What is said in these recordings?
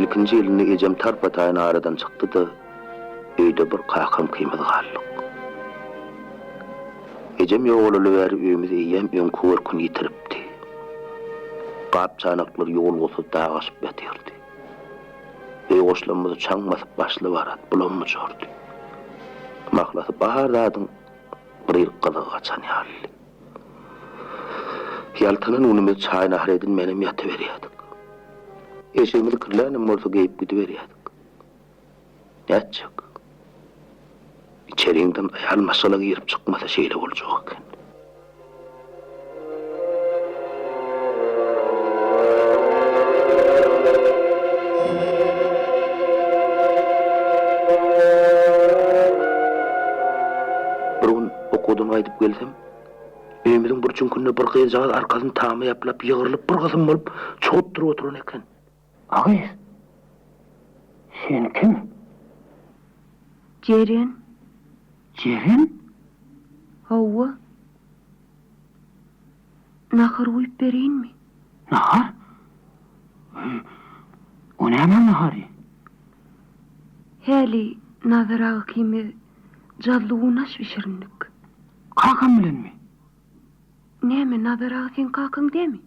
ilkinji ýylynda ejem tarpa-taýyn aradan çykdy-da, öýde bir kakam ikimiz galdyk. Ejem ýogalaly bäri öýümiz eýýäm öňki görküni ýitiripdi. Gap-çanaklar ýuwulgysyz dag aşyp ýatyrdy. Öý goşlamyzy çaň basyp başly-barat bulam-bujardy. Mahlasy bar zadyň bir ýyl gyzygy gaçan ýalydy. Ýaltanan günümiz çaý-nahar edinmänem ýatyberýärdik. Eşegimizi kirlänem bolsa geýip gidiberýärdik. Nätjek? Içeriňden aýal maşgala girip çykmasa şeýle boljak eken. Bir gün okuwdan gaýdyp gelsem, öýümiziň bir çüňkünde bir gyzjagaz arkasyny tama ýaplap, ýygrylyp bir gysym bolup, çogup durup oturan eken. A gyz, sen kim? Jeren. Jeren? Hawa. Nahar guýup bereýinmi? Nahar? O nämäň nahary? Häli Nazar aga ikimiz jazly unaş bişirindik. Kakam bilenmi? Näme, Nazar aga seň kakaň dämi?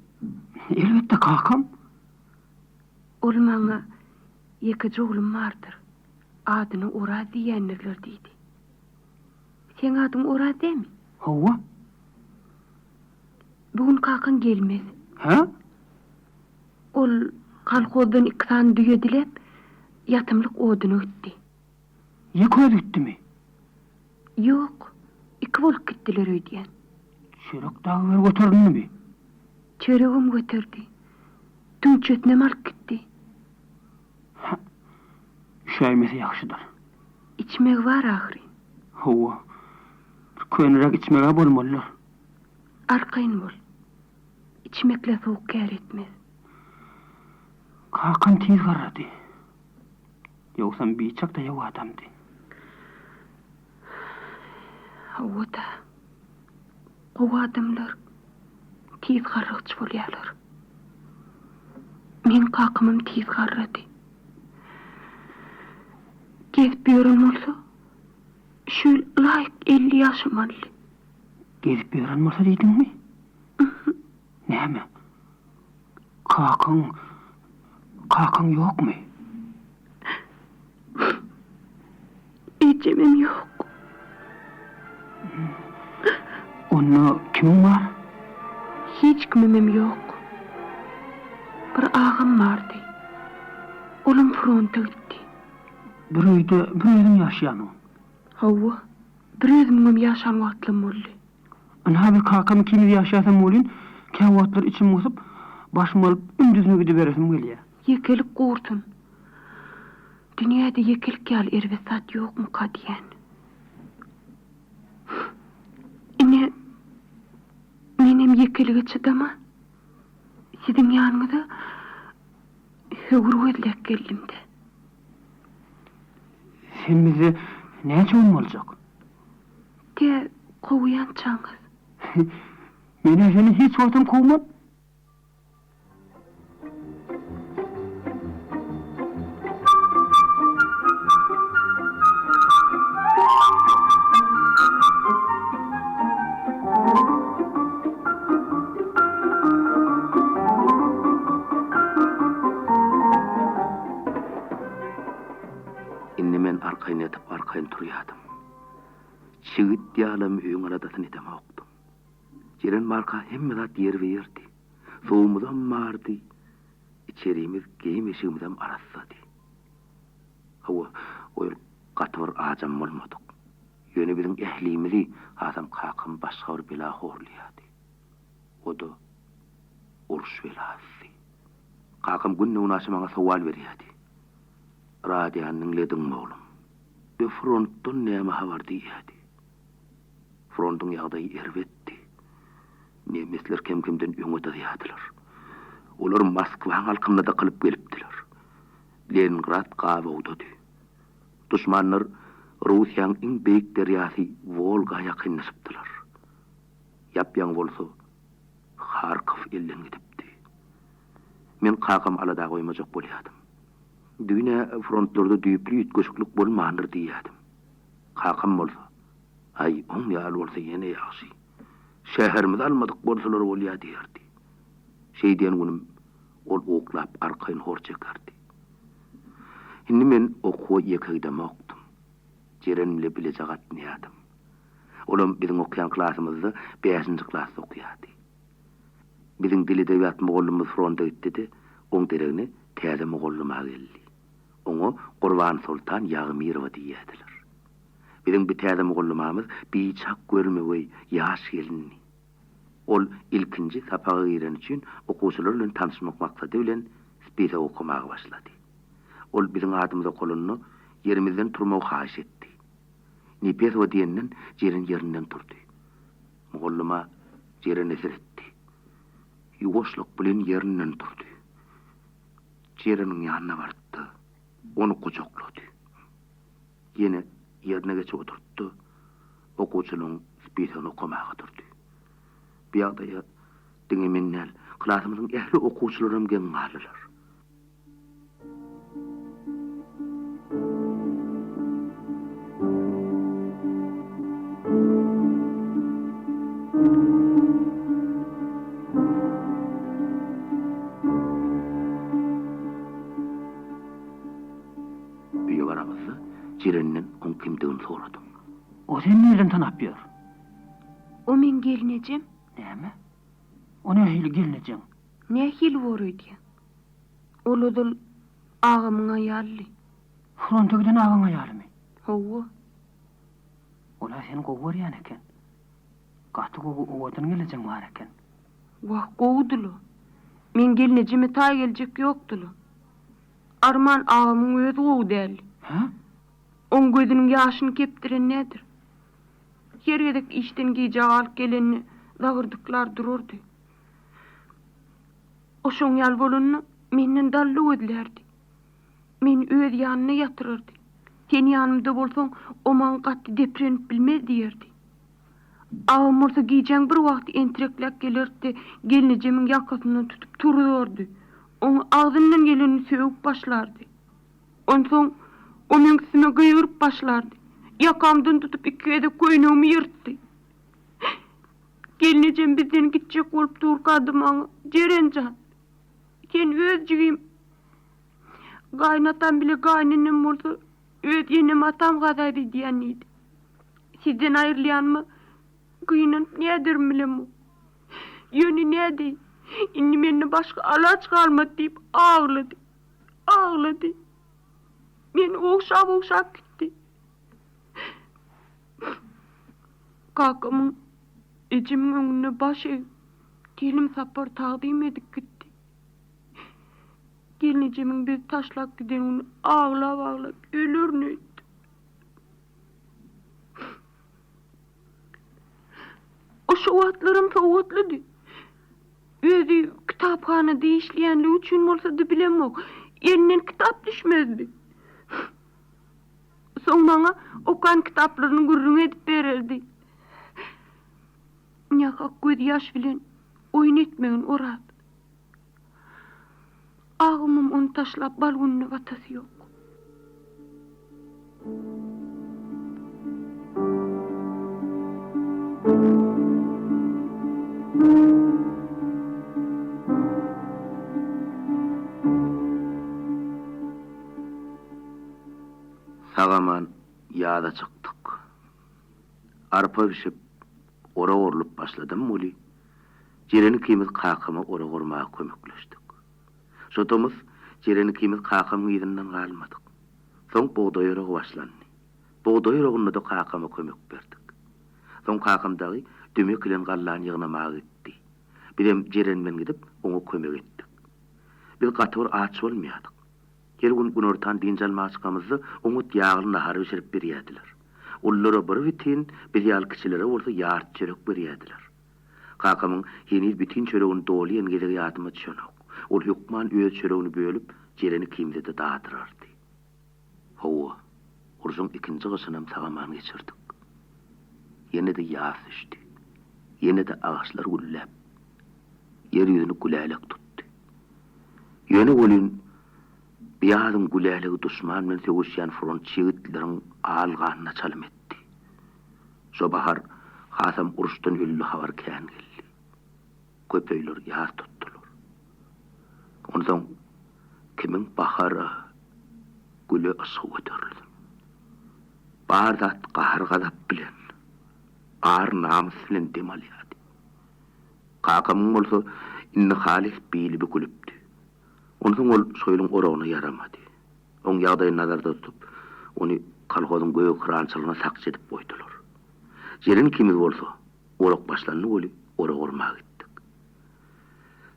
Elbetde kakam. Ol maňa Ýekeje oglum bardyr, adyna Oraz diýýändirler diýdi. Seň adyň Oraz dämi? Hawa. Bu gün kakaň gelmez. Hä? Ol kolhozdan iki sany düýe diläp, ýatymlyk oduna gitdi. Ýeke özi gitdimi? Ýok, iki bolup gitdiler öýdýän. Çörek dagy bir göterindimi? Çöregem göterdi. Tüňçesinem alyp gitdi. Hä, üşäýmese ýagşydyr. Içmegi bar ahyryn. Hawa, bir köneräk içmeg-ä bolmalydyr. Arkaýyn bol. Içmekle sowuk kär etmez. Kakam tiz garrady. Ýogsam biçak daýaw adamdy. Hawa-da. Gowy adamlar tiz garragyç bolýarlar. Meň kakamam tiz garrady. Gezip ýören bolsa, şu ýyl ylaýyk 50 ýaşamalydy. Gezip ýören bolsa diýdiňmi? Näme? Kakaň, kakaň ýokmy? Ejemem ýok. Onda kimiň bar? Hiç kimimem ýok. Bir agam bardy. Olam fronta gitdi. Bir öýde bir özüň ýaşaýarmyň? Hawa, bir özümiňem ýaşan wagtlam boldy. Ynha bir kakam ikimiz ýaşasam welin, käwagtlar içim gysyp, başymy alyp ümdüzine gidiberesim gelýär. Ýekelik gursun. Dünýäde ýekelik ýaly erbet zat ýokmuka diýýän. Ine, menem ýekelige çydaman, siziň ýanyňyza höwür gözläp geldim-dä. Sen bizde näçe gün boljak? Tä kowýançaňyz. Men-ä seni hiç wagtam kowman. Indi men arkaýyn ýatyp, arkaýyn turýadym. Çigit ýalam öýüň aladasyny edemokdym. Jeren barka hemme zat ýerbe-ýerdi. Suwumyzam bardy, içerimiz, geýim-eşigimizem arassady. Hawa, o ýyl gaty bir ajam bolmadyk. Ýöne biziň ählimizi, hasam kakamy başga bir bela horlaýardy. O-da uruş belasy. Kakam günde-günaşa maňa sowal berýärdi. Radiony diňlediňmi, oglum? Be frontdan näme habar diýýärdi. Frontuň ýagdaýy erbetdi. Nemesler kem-kemden öňe dyzýardylar. Olar Moskwaň alkymyna dykylyp gelipdiler. Leningrad gabawdady. Duşmanlar Russiýaň iň beýik derýasy Wolga ýakynlaşypdylar. Ýap-ýaňy bolsa Harkow elden gidipdi. Men kakamy alada goýmajak bolýardym. Düýn-ä frontlarda düýpli üýtgeşiklik bolmandyr diýýädim. Kakam bolsa, Aý, oň ýaly bolsa ýene ýagşy. Şäherimizi almadyk bolsalar bolýa diýerdi. Şeý diýen günüm ol uklap arkaýyn hor çekerdi. Indi men okuwa ýeke gidemokdym. Jeren bile bileje gatnaýardym. Olam biziň okaýan klasymyzda bäşinji klasda okaýardy. Biziň dil-edebiýat mugallymymyz fronta gitdi-de, oň deregine täze mugallyma geldi. Oňa Gurbansoltan Ýagmyrowa diýýärdiler. Biziň bi täze mugallymamyz biçak görmegeý ýaş gelindi. Ol ilkinji sapaga gireni üçin okuwçylar bilen tanyşmak maksady bilen spisok okamaga başlady. Ol biziň adymyz okalanda ýerimizden turmagy haýyş etdi. Nepesowa diýenden Jeren ýerinden turdy. Mugallyma Jerene seretdi. Ýuwaşlyk bilen ýerinden turdy. Jereniň ýanyna bardy-da, ony gujaklady. Ýene ýerine geçip oturtdy, okuwçylaryň spisogyny okamaga durdy. Bu ýagdaýa diňe men däl, klasymyzyň ähli okuwçylaram geň galdylar. Öýe baramyzda Jerenden oň kimdigini soradym. O seni nirden tanap ýör? O meň gelnejem. Näme? O nähili gelnejeň? Nähili bor öýdýäň? Ol ozal agamyň aýalydy. Fronta giden agaň aýalymy? Hawa. Ol-a seni gowy görýän eken. Gaty gowy owadan gelnejeň bar eken. Wah, gowudy-la. Meň gelnejeme taý geljek ýokdy-la. Arman agamyň özi gowy däldi. Hä? Oň gözüniň ýaşyny kepdiren nedir? Her gezek işden gijä galyp gelende zagyrdyklar durardy. O şoň ýaly bolanda menden dally gözlärdi. Meni öz ýanynda ýatyrardy. Sen ýanymda bolsaň, o maňa gaty deprenip bilmez diýerdi. Agam bolsa gijäň bir wagty entirekläp gelerdi-de, gelnejemiň ýakasyndan tutup turuzardy. Oňa agzyndan gelenini sögüp başlardy. Onsoň o meň üstüme gygyryp başlardy. Ýakamdan tutup iki gezek köýnegimi ýyrtdy. Gelnejem bizden gitjek bolup durkady maňa, Jeren jan, sen öz jigim. Gaýynatam bile gaýynenem bolsa, öz enem-atam gazap edýän diýdi. Sizden aýrylýanyma gynanyp näderim bilemok. Ýöne nädeýin, indi mende başga alaç galmady diýip aglady. Aglady. Meni ogşap-ogşap gitdi. Kakamyň, ejemiň öňünde baş egip, telim sapar tagzym edip gitdi. Gelnejemiň bizi taşlap giden güni aglap-aglap ölerin öýtdüm. O şo wagtlaram sowatlydy. Özi kitaphanada işleýänligi üçin bolsa-da bilemok, elinden kitap düşmezdi. Soň maňa okan kitaplaryny gürrüň edip bererdi. Nähak gözýaş bilen oýun etmegin Oraz. Agamam ony taşlap bal gününe batasy ýok. Sag-aman ýaza çykdyk. Arpa bişip, orak orlup başladam weli, Jeren ikimiz kakama orak ormaga kömekleşdik. Şo tomus Jeren ikimiz kakamyň yzyndan galmadyk. Soň bugdaý oragy başlandy. Bugdaý oragynda-da kakama kömek berdik. Soň kakam dagy düme ekilen gallany ýygnamaga gitdi. Bizem Jeren bilen gidip, oňa kömek etdik. Biz gaty bir aç bolmaýardyk. Her gün günortan dynç almaga çykamyzda oňat ýagly nahar bişirip berýärdiler. Ululara bir bitin, biz ýaly kiçilere bolsa ýarty çörek berýärdiler. Kakamyň heniz bitin çöregini doly iýen gezegi ýadyma düşenok. Ol hökman öz çöregini bölüp, Jeren ikimize-de dadyrardy. Hawa, urşuň ikinji gyşynam sag-aman geçirdik. Ýene-de ýaz düşdi. Ýene-de agaçlar gülläp, ýer ýüzüni gülälek tutdy. Ýöne welin. Biýazyň gülälegi duşman bilen söweşýän frontçy ýigitleriň al ganyna çalym etdi. Şo bahar hasam uruşdan ölüli habar kän geldi. Köp öýler ýas tutdular. Onsoň kimiň bahara, güle yşgy göterilsin. Bar zat gahar-gazap bilen, ar-namys bilen dem alýardy. Kakamyň bolsa indi halys bili bükülipdi. Onsoň ol şo ýylyň oragyna ýaramady. Oň ýagdaýyny nazarda tutup, ony kolhozyň gökrançylygyna sakçy edip goýdular. Jeren ikimiz bolsa, orak başlandy weli, orak ormaga gitdik.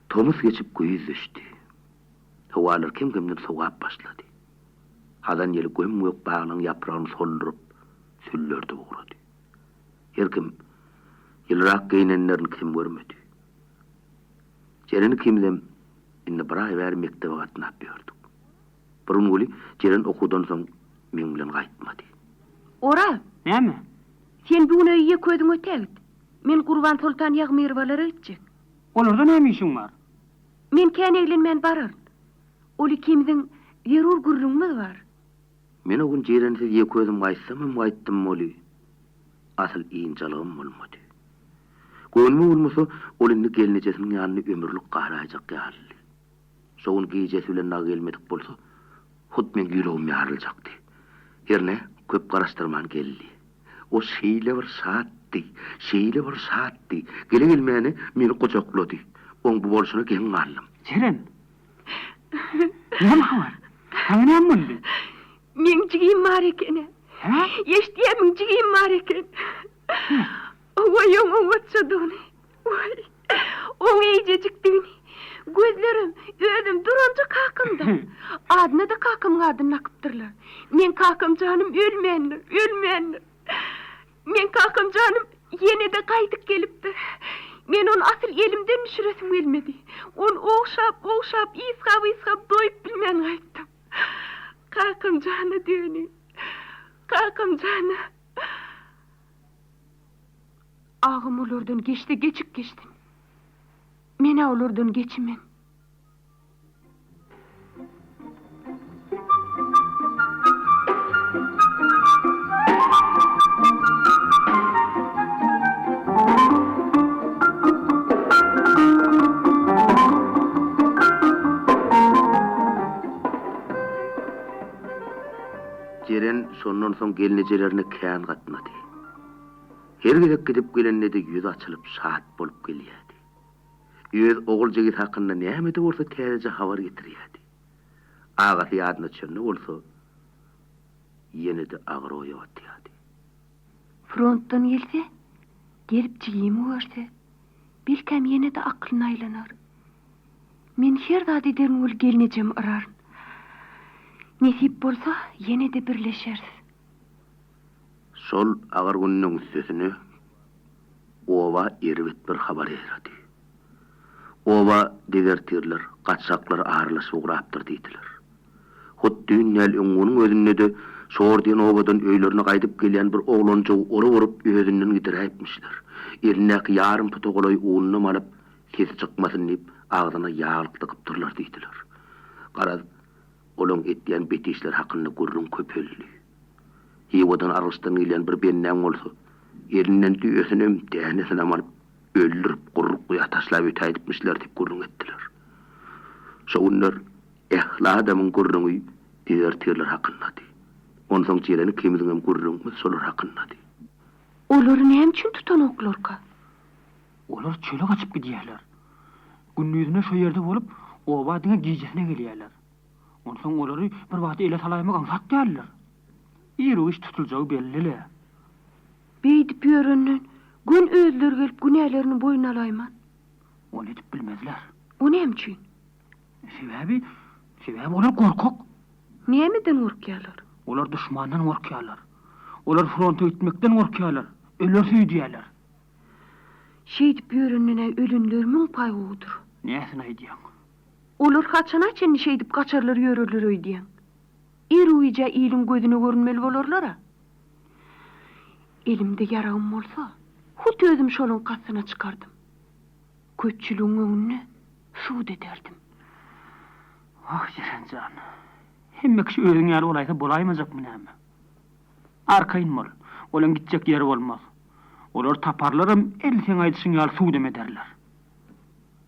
Tomus geçip, güýz düşdi. Howalar kem-kemden sowap başlady. Hazan ýeli göm-gök baglaryň ýapragyny solduryp, süllerdip ugrady. Her kim ýylyrak geýnenlerini kem görmedi. Jeren ikimizem indi bir aý bäri mekdebe gatnap ýördük. Bir gün weli Jeren okuwdan soň meň bilen gaýtmady. Oraz! Näme? Sen bu gün öýe ýeke özüň ötägit. Men Gurbansoltan Ýagmyrowalara gitjek. Olarda näme işiň bar? Men kän eglenmän bararyn. Ol ikimiziň zerur gürrüňimiz bar. Men o gün Jerensiz ýeke özüm gaýtsamam gaýtdym weli, asyl ynjalygym bolmady. Göwnüme bolmasa, ol indi gelnejesiniň ýanynda ömürlik galaýjak ýalydy. Şo gün gijesi bilen dagy gelmedik bolsa, hut meň ýüregim ýaryljakdy. Hernä, köp garaşdyrman geldi. O şeýle bir şatdy, şeýle bir şatdy. Gele-gelmäne meni gujaklady. Oň bu bolşuna geň galdym. Jeren! Näme habar? Saňa näme boldy? Meň jigim bar eken-ä. Hä? Eşidýärmiň, jigim bar eken. Waý, oň oňatjadygyny! Waý, oň eýjejikdigini! Gözlerem, özem duranja kakamda. Adyna-da kakamyň adyny dakypdyrlar. Meň kakam janym ölmändir, ölmändir. Meň kakam janym ýene-de gaýdyp gelipdir. Men ony asyl elimden düşüresim gelmedi. Ony ogşap, ogşap, ysgap-ysgap doýup bilmän gaýtdym. Kakam jana döneýin. Kakam jana. Agam olardan geçse geçip geçsin. Men-ä olardan geçimen. Jeren şondan soň gelnejelerine kän gatnady. Her gezek gidip gelende-de ýüzi açylyp, şat bolup gelýärdi. Öz ogul jigisi hakynda näme-de bolsa täzeje habar getirýärdi. Agasy ýadyna düşende bolsa, ýene-de agyr oýa batýardy. Frontdan gelse, gelip jigimi görse, belkäm ýene-de aklyna aýlanar. Men her zat ederin weli gelnejemi yraryn. Nesip bolsa, ýene-de birleşeris. Şol agyr günüň üstesine oba erbet bir habar ýaýrady. Oba dezertirler, gaçaklar aralaşyp ugrapdyr diýdiler. Hut düýn däl öňňüniň özünde-de Şor diýen obadan öýlerine gaýdyp gelýän bir oglanjygy urup urup özünden gidiräýipmişler. Elindäki ýarym puta golaý ununam alyp, sesi çykmasyn diýip, agzyna ýaglyk dykypdyrlar diýdiler. Garaz, olaň etýän bet işleri hakynda gürrüň köpeldi. Hywadan argyşdan gelýän bir bendäň bolsa, elinden düýesinem, dänesinem alyp, öldürip, gurruk guýa taşlap ötäýdipmişler diýip gürrüň etdiler. Şo günler ähli adamyň gürrüňi dezertirler hakyndady. Onsoň Jeren ikimiziňem gürrüňimiz şolar hakyndady. Olary näme üçin tutanoklarka? Olar çöle gaçyp gidýärler. Gündizine şo ýerde bolup, oba diňe gijesine gelýärler. Onsoň olary bir wagt ele salaýmak aňsat däldir. Iru-giç tutuljagy belli-le. Beýdip ýörenden, gün özleri gelip günälerini boýun alaýman. Ony edip bilmezler. O näme üçin? Sebäbi, sebäbi olar gorkak. Nämeden gorkýarlar? Olar duşmandan gorkýarlar. Olar fronta gitmekden gorkýarlar. Öleris öýdýärler. Şeýdip ýörenden-ä ölenler müň paý gowudyr. Näsini aýdýaň? Olar haçana çenli şeýdip gaçarlar ýörerler öýdýäň? Iru-gijä iliň gözüne görünmeli bolarlar-a. Elimde ýaragym bolsa, hut özüm şolaň kastyna çykardym. Köpçüligiň öňünde sud ederdim. Wah, Jeren jan! Hemme kişi özüň ýaly bolaýsa bolaýmajakmy näme? Arkaýyn bol, olaň gitjek ýeri bolmaz. Olary taparlaram, edil seň aýdyşyň ýaly sudam ederler.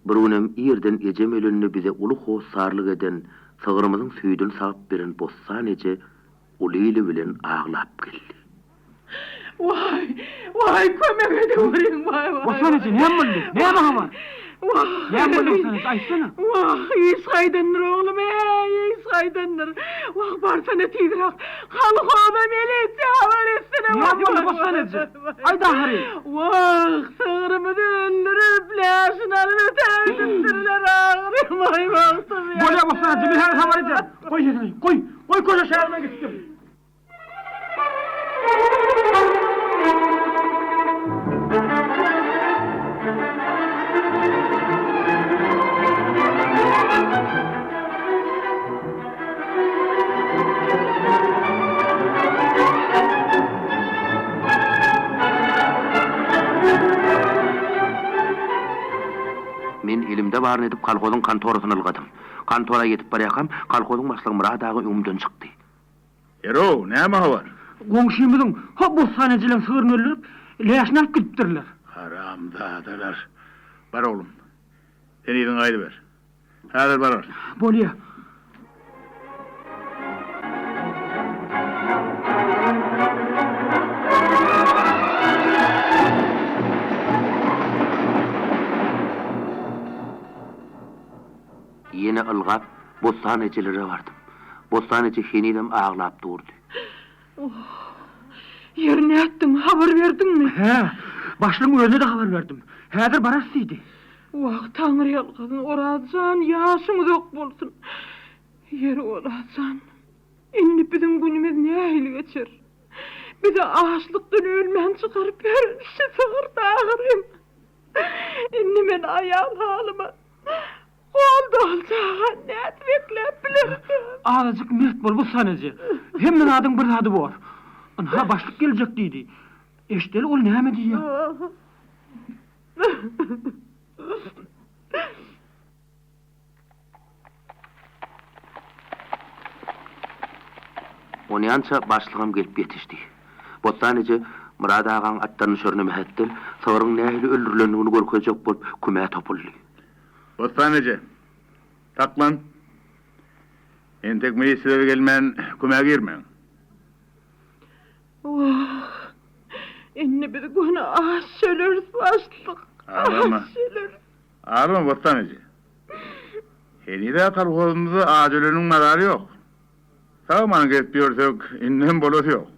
Bir günem irden ejem ölende bize uly hossarlyk eden, sygrymyzyň süýdüni sagyp beren Bossan eje uly ili bilen aglap geldi. Waý, waý, kömek edeweriň, waý, waý. Bossan eje, näme boldy? Näme habar? Wah. Näme boldy Bossan eje, aýtsana. Wah, iş gaýdandyr oglum, eý, iş gaýdandyr. Wah, barsana tizräk, kolhoza milisiýa habar etsene. Näme boldy Bossan eje? Aýt ahyry. Wah, sygrymyzy öldürip, läşini alyp ötägidipdirler ahyry, waý, bagtym ýa. Bolýa Bossan eje, men häzir habar edýän. Goý sesini, goý, goý köşe şäherime gitdim. Men elimde baryny edip kolhozyň kontorasyna ylgadym. Kontora ýetip barýarkam, kolhozyň başlygy Myrat aga öňümden çykdy. Erow, näme habar? Goňşymyzyň, ho, Bossan ejeleň sygryny öldürip, läşini alyp gidipdirler. Haramzadalar. Bar oglum, sen yzyňa gaýdyber. Häzir bararys. Bolýa. Ýene ylgap, Bossan ejelere bardym. Bossan eje henizem aglap durdy. Oh, ýeri nätdiň, habar berdiňmi? Hä, başlygyň özüne-de habar berdim. Häzir bararys diýdi. Wah, Taňryýalkasyn, Oraz jan, ýaşyň uzak bolsun. Ýeri, Oraz jan, indi biziň günümiz nähili geçer? Bizi açlykdan ölmän çykaryp beren şu sygyrdy ahyryn. Indi men aýal halyma gol doly çagany nädip ekläp bilerkäm? Azajyk mert bol, Bossan eje. Hemme zadyň bir zady bor. Ynha, başlyk geljek diýdi. Eşideli, ol näme diýýär. Onýança başlygam gelip ýetişdi. Bossan eje Myrat agaň atdan düşerine mähetdel, sygryň nähili öldürilendigini görkezjek bolup kümä topuldy. Bossan eje, saklan! Entek milisiýalar gelmän kümä girmäň. Wah, indi biz göni aç öleris, başlyk, aç öleris. Aglama, Bossan eje. Heniz-ä kolhozymyzda aç öleniň mazary ýok. Sag-aman gezip ýörsek, indem bolasy ýok.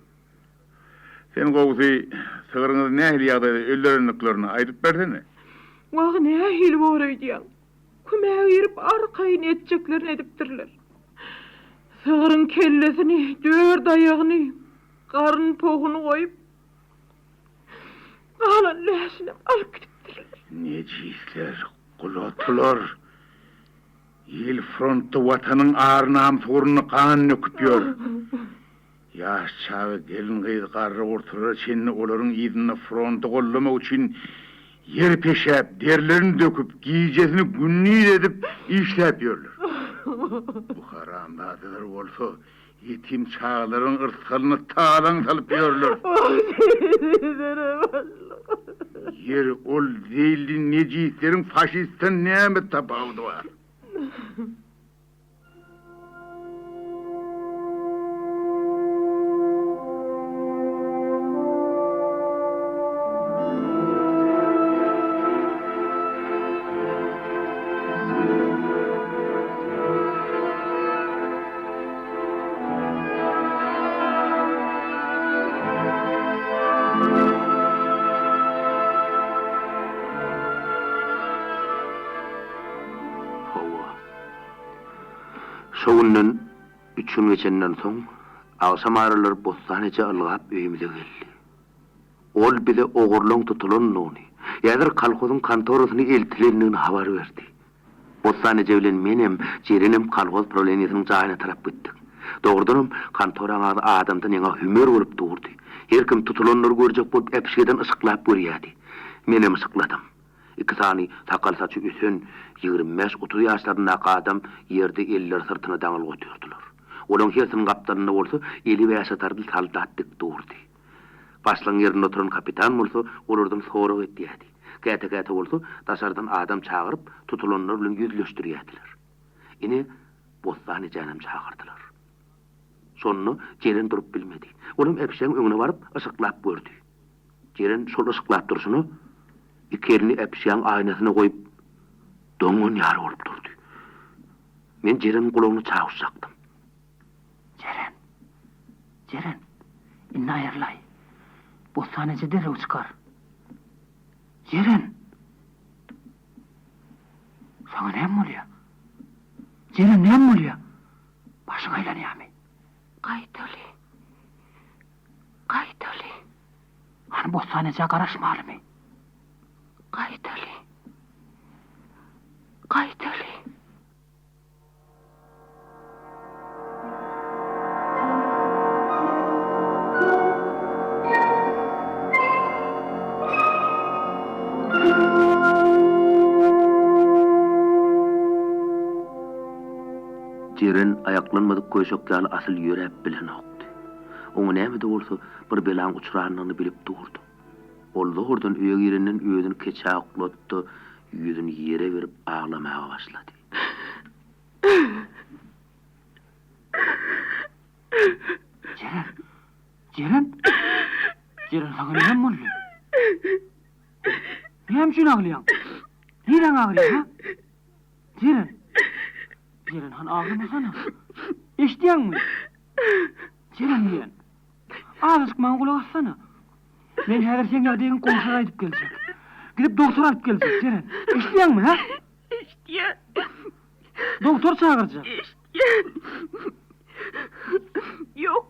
Sen gowusy, sygryňyzy nähili ýagdaýda öldürendiklerini aýdyp bersene. Wah, nähili bor öýdýäň? Kümä girip arkaýyn etjeklerini edipdirler. Sygryň kellesini, dört aýagyny, garyn pohuny goýup, galan läşinem alyp gidipdirler. Nejisler, gulatylar! Il frontda Watanyň ar-namysy ugrunda gan döküp ýör. Ýaş çaga, gelin-gyz, garry-gurtulara çenli olaryň yzynda fronty goldamak üçin ýer peşäp, derlerini döküp, gijesini gündiz edip işläp ýörler. Bu haramzadalar bolsa ýetim çagalaryň yrsgalyna talaň salyp ýörler. Ýeri, ol zeýilli nejisleriň faşistden näme tapawudy bar? Hawa. Şo günden üç gün geçenden soň, agşam aralar Bossan eje ylgap öýümize geldi. Ol bize ogurlaň tutulandygyny, häzir kolhozyň kontorasyna eltilendigini habar berdi. Bossan eje bilen menem, Jerenem kolhoz prawleniýesiniň jaýyna tarap gitdik. Dogrudanam, kontoraň agzy adamdan ýaňa hümer bolup durdy. Her kim tutulanlary görjek bolup äpişgeden yşyklap görýärdi. Menem yşykladym. Iki sany sakal-saçy ösen, 25-30 ýaşlaryndaky adam ýerde elleri syrtyna daňylgy otyrdylar. Olaň hersiniň gapdalynda bolsa eli bäşatarly soldat dik durdy. Başlygyň ýerinde oturan kapitan bolsa olardan sorag etýärdi. Käte-käte bolsa daşardan adam çagyryp, tutulanlar bilen ýüzleşdirýärdiler. Ine, Bossan ejänem çagyrdylar. Şonda Jeren durup bilmedi. Olam äpişgäň öňüne baryp, yşyklap gördi. Jeren şol yşyklap durşuna, iki elini äpişgäň aýnasyna goýup, doňan ýaly bolup durdy. Men Jereniň gulagyna çawuş çakdym. Jeren! Jeren! Indi aýrylaý. Bossan eje derrew çykar. Jeren! Saňa näme bolýa? Jeren, näme bolýa? Başyň aýlanýamy? Gaýdaly. Gaýdaly. Hany Bossan ejä garaşmalymy? Gaýdaly. Gaýdaly. Jeren aýaklanmadyk köşek ýaly asyl ýöräp bilenokdy. Oňa näme-de bolsa bir belaň uçrandygyny bilip durdum. Ol zordan öýe girenden özüni keçä oklady-da, ýüzüni ýere berip aglamaga başlady. Jeren! Jeren! Jeren saňa näme boldy? Näme üçin aglaýaň? Niräň agyrýar, ha? Jeren! Jeren han aglamasana. Eşidýäňmi? Jeren diýen. Azajyk maňa gulak assana. Men häzir seň ýagdaýyňy goňşa aýdyp geljek. Gidip dogtor alyp geljek, Jeren. Eşidýäňmi, ha? Eşidýän. Dogtor çagyrjak. Eşidýän. Ýok.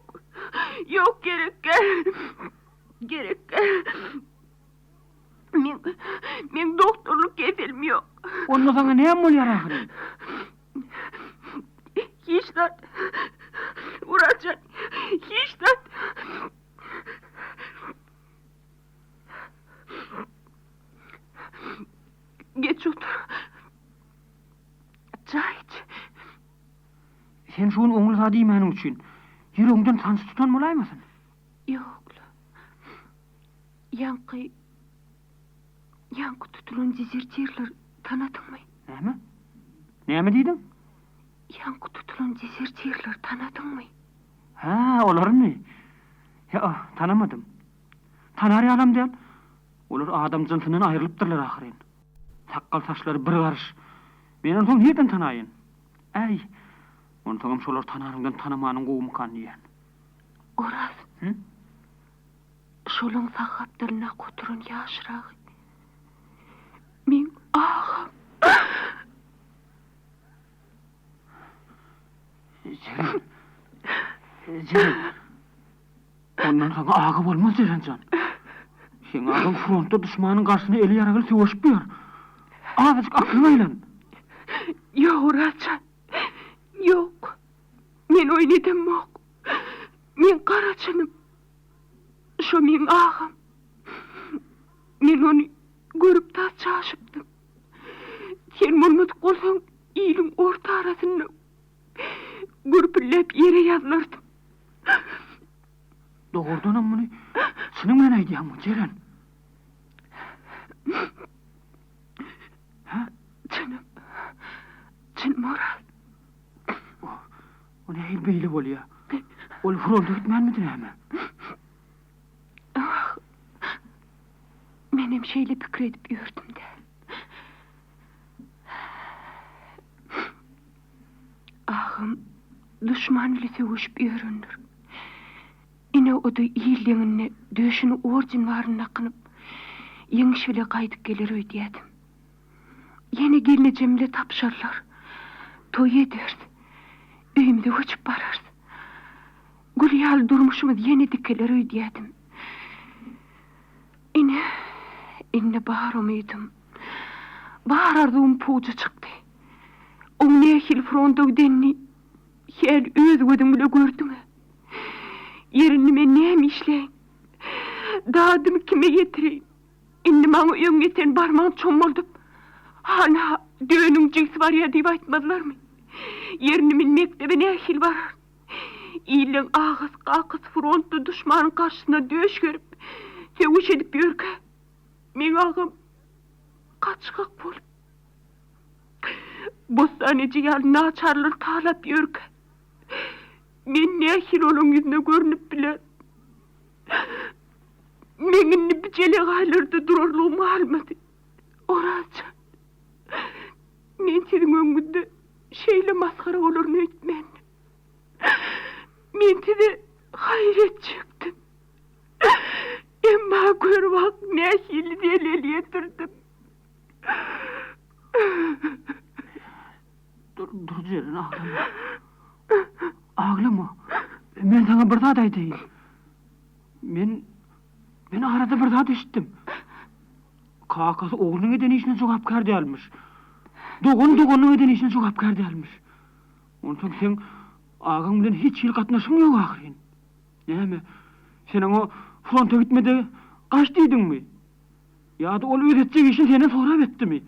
Ýok gerek däl. Gerek däl. Meň, meň doktorlyk keselim ýok. Onda saňa näme bolýar ahyryn? Hiç zat. Muratjan, hiç zat. Geç otur. Çaý iç. Sen şu gün oňly zat iýmäniň üçin, ýüregiňden sanjy tutan bolaýmasyn? Ýok-la. Ýaňky, ýaňky tutulan dezertirler tanadyňmy? Näme? Näme diýdiň? Ýaňky tutulan dezertirler tanadyňmy? Hä, olarymy? Ýa-a, tanamadym. Tanar ýalam däl. Olar adam jynsyndan aýrylypdyrlar ahyryn. Sakgal-saçlary bir garyş. Men onsoň nirden tanaýyn? Äý, onsoňam şolary tananyňdan tanamanyň gowumykan diýýän. Oraz. Hü? Şolaň sag gapdalyndaky oturan ýaşragy meň agam. Jeren. Jeren. Ondan saňa aga bolmaz Jeren jan. Seň agaň frontda duşmanyň garşysyna eli ýaragly söweşip ýör. Azajyk aklyňa aýlan. Ýok Oraz jan. Ýok. Men oýun edemok. Meň gara çynym. Şo meň agam. Men ony görüp tas çaşypdym. Sen bolmadyk bolsaň, iliň orta arasynda gürpüldäp ýere ýazylardym. Dogrudanam muny çynyň bilen aýdýaňmy, Jeren? Hä? Çynym. Çynym, Oraz. O nähili beýle bolýa? Ol fronta gitmänmidi näme? Ah, menem şeýle pikir edip ýördüm-dä. Agam duşman bile söweşip ýörendir. Ine, o-da il deňinde döşüne orden baryny dakynyp, ýeňiş bile gaýdyp geler öýdýädim. Ýene gelnejem bile tapyşarlar. Toý ederis. Öýümize göçüp bararys. Gül ýaly durmuşymyz ýene dikeler öýdýädim. Ine, indi bar umydym, bar arzuwym puja çykdy. Oň nähili fronta gidenini häli öz gözüň bile gördüň-ä. Ýeri indi men näme işläýin? Dadymy kime ýetireýin? Indi maňa öňýeten barmagyny çommaldyp, Hana, dönüň jigsi barýa diýip aýtmazlarmy? Ýeri indi men mekdebe nähili bararyn? Illeň agasy, kakasy frontda duşmanyň garşysyna döş gerip, söweş edip ýörkä, meň agam gaçgak bolup, Bossan eje ýaly naçarlary talap ýörkä, men nähili olaň ýüzüne görnüp bilerin? Meň indi bi jelegaýlarda durarlygym galmady. Oraz jan, men siziň öňüňizde şeýle masgara bolaryn öýtmändim. Men size haýyr etjekdim. Emma gör bak nähili zelel ýetirdim. Dur, dur Jeren, aglama. Aglama. Men saňa bir zat aýdaýyn. Men, men arada bir zat eşitdim. Kakasy oglunyň eden işine jogapkär dälmiş. Dogany doganynyň eden işine jogapkär dälmiş. Onsoň seň agaň bilen hiç hili gatnaşygyň ýok ahyryn. Näme, sen oňa fronta gitme-de, gaç diýdiňmi? Ýa-da ol öz etjek işini senden sorap etdimi?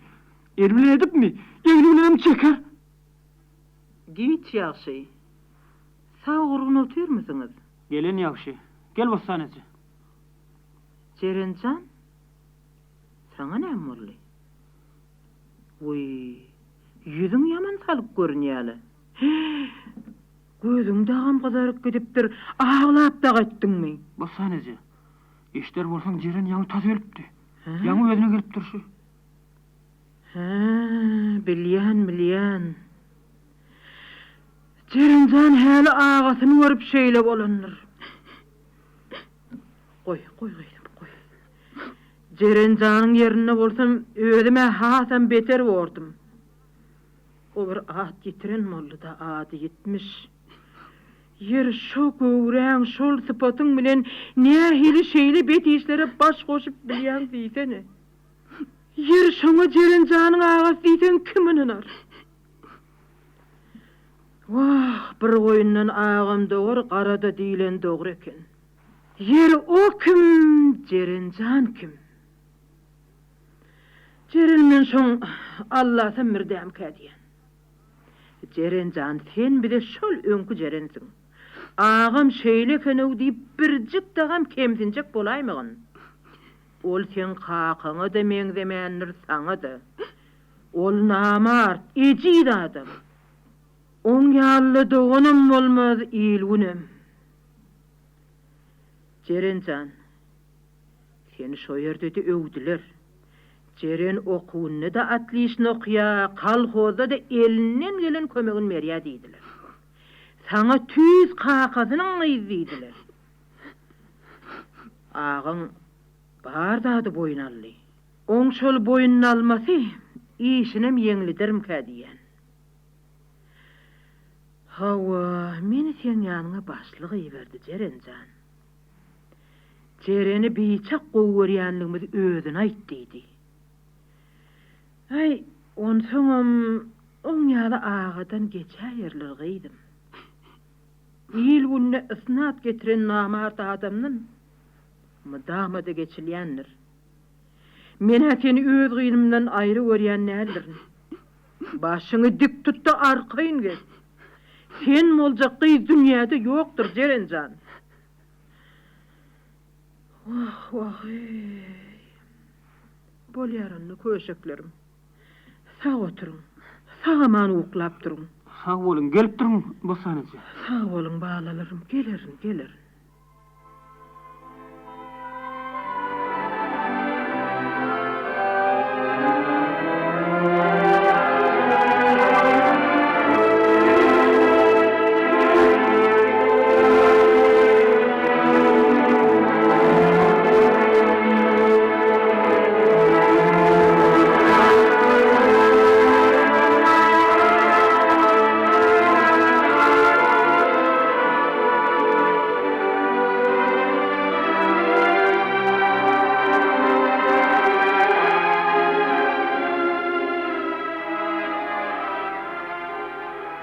Eli bilen edipmi? Egni bilenem çeker. Giç ýagşy. Sag-gurgun otyrmysyňyz? Gelen ýagşy. Gel Bossan eje. Jeren jan, saňa näme boldy? Wiý, ýüzüň ýaman salyk görünýä-le. Gözüň dagam gyzaryp gidipdir, aglap dagy etdiňmi? Bossan eje, eşder bolsaň Jeren ýaňy tas ölüpdi. Ýaňy özüne gelip durşy. Hä, bilýän, bilýän. Jeren jan häli agasyny görüp şeýle bolandyr. Goý, goý gyzym, goý. Jeren janyň ýerinde bolsam, özüm-ä hasam beter bordum. O bir at ýitiren boldy-da, ady ýitmiş. Ýeri, şo göwräň, şol sypatyň bilen nähili şeýle bet işlere baş goşup bilýäň diýsene. Ýeri, şoňa Jeren janyň agasy diýseň kim ynanar? Wah, bir goýundan agam dogar, gara-da diýlen dogry eken. Ýeri o kim, Jeren jan kim? Jeren men şoň Allasam birdämkä diýen. Jeren jan sen bize şol öňki Jerensiň. Agam şeýle ekenow diýip birjik dagam kemsinjek bolaýmagyn. Ol seň kakaňa-da meňzemändir saňa-da. Ol namart, ejiz adam. Oň ýaly doganam bolmaz il-günem. Jeren jan, seni şo ýerde-de öwdüler. Jeren okuwynda-da otlişno okýa, kolhozda-da elinden gelen kömegini berýä diýdiler. Saňa tüýs kakasynyň gyzy diýdiler. Agaň bar zady boýun aldy. Oň şol boýnuna almasy işinem ýeňledermikä diýýän. Hawa, meni seň ýanyňa başlyk iberdi, Jeren jan. Jereni biçak gowy görýänligimizi özüne aýt diýdi. Äý, onsoňam oň ýaly agadan geçäýerler gyzym. Il-gününe ysnat getiren namart adamdan mydama-da geçilýändir. Men-ä seni öz gyzymdan aýry görýän däldirin. Başyňy dik tut-da arkaýyn gez. Sen boljak gyz dünýäde ýokdur, Jeren jan. Wah, wah-eý. Bolýar onda, köşeklerim. Sag oturyň. Sag-aman uklap duruň. Sag boluň, gelip duruň, Bossan eje. Sag boluň, balalarym. Gelerin, gelerin.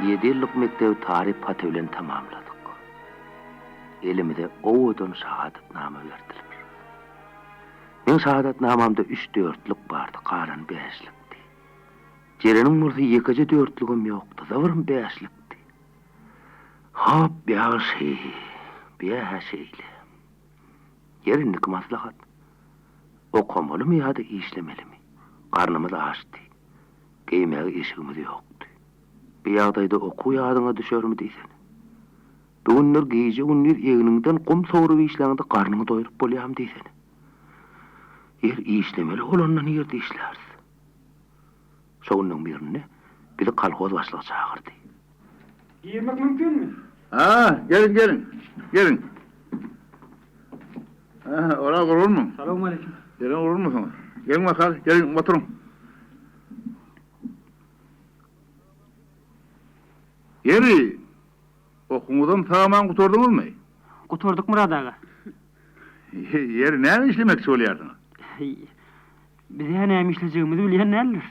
Ýedi ýyllyk mekdebi taryp haty bilen tamamladyk. Elimize owadan şahadatnama berdiler. Meň şahadatnamamda üç dörtlük bardy, galany bäşlikdi. Jereniň bolsa ýekeje dörtlügem ýokdy, zybyrym bäşlikdi. Hop, ýagşy, bu-ýä-hä şeýle. Ýer indiki maslahat. Okamalymy ýa-da işlemelimi? Garnymyz açdy. Geýmäge eşigimiz ýokdy. Bu ýagdaýda okuw ýadyňa düşermi diýsene. Bu günler gije-gündiz egniňden gum sowrup işläňde garnyňy doýrup bolýarmy diýsene. Ýer işlemeli bolanda nirde işläris? Şo günleň birinde bizi kolhoz başlygy çagyrdy. Girmek mümkinmi? Ha, geliň, geliň. Geliň. Ha, Oraz gurgunmyň? Salowmaleýkim. Gelen gurgunmysyňyz? Geliň bakaly, geliň, oturyň. Ýeri, okuwyňyzam sag-aman gutardyňyzmy? Gutardyk, Myrat aga. Ýeri, näme işlemekçi bolýarsyňyz? Biz-ä näme işlejegimizi bilýän däldiris.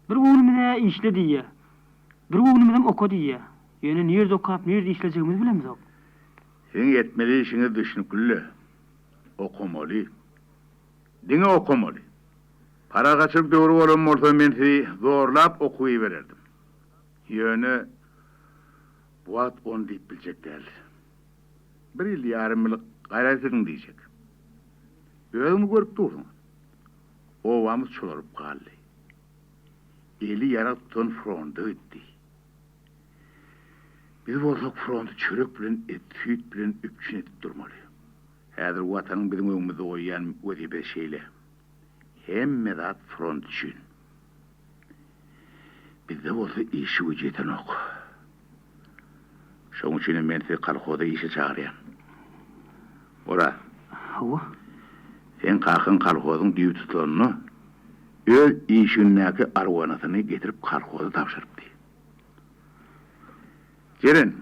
Bir göwnümiz-ä işle diýýär. Bir göwnümizem oka diýýär. Ýöne nirde okap, nirde işlejegimizi bilemizok. Siziň etmeli işiňiz düşnükli-le. Okamaly. Diňe okamaly. Parahatçylyk döwri bolan bolsa men sizi zorlap okuwa ibererdim. Ýöne bu wagt ony diýip biljek däl. Bir ýyl ýarym ýyl gaýrat ediň diýjek. Özüňiz görüp dursuňyz. Obamyz çolaryp galdy. Eli ýarag tutan fronta gitdi. Biz bolsak fronty çörek bilen, et-süýt bilen üpjün edip durmaly. Häzir Watanyň biziň öňümizde goýýan wezipesi şeýle. Hemme zat front üçin. Bizde bolsa işi-güýji ýetenok. Şoň üçinem men sizi kolhoza işe çagyrýan. Oraz. Hawa. Seň kakaň kolhozyň düýbi tutulanda öz işigindäki arwanasyny getirip kolhoza tabşyrypdy. Jeren,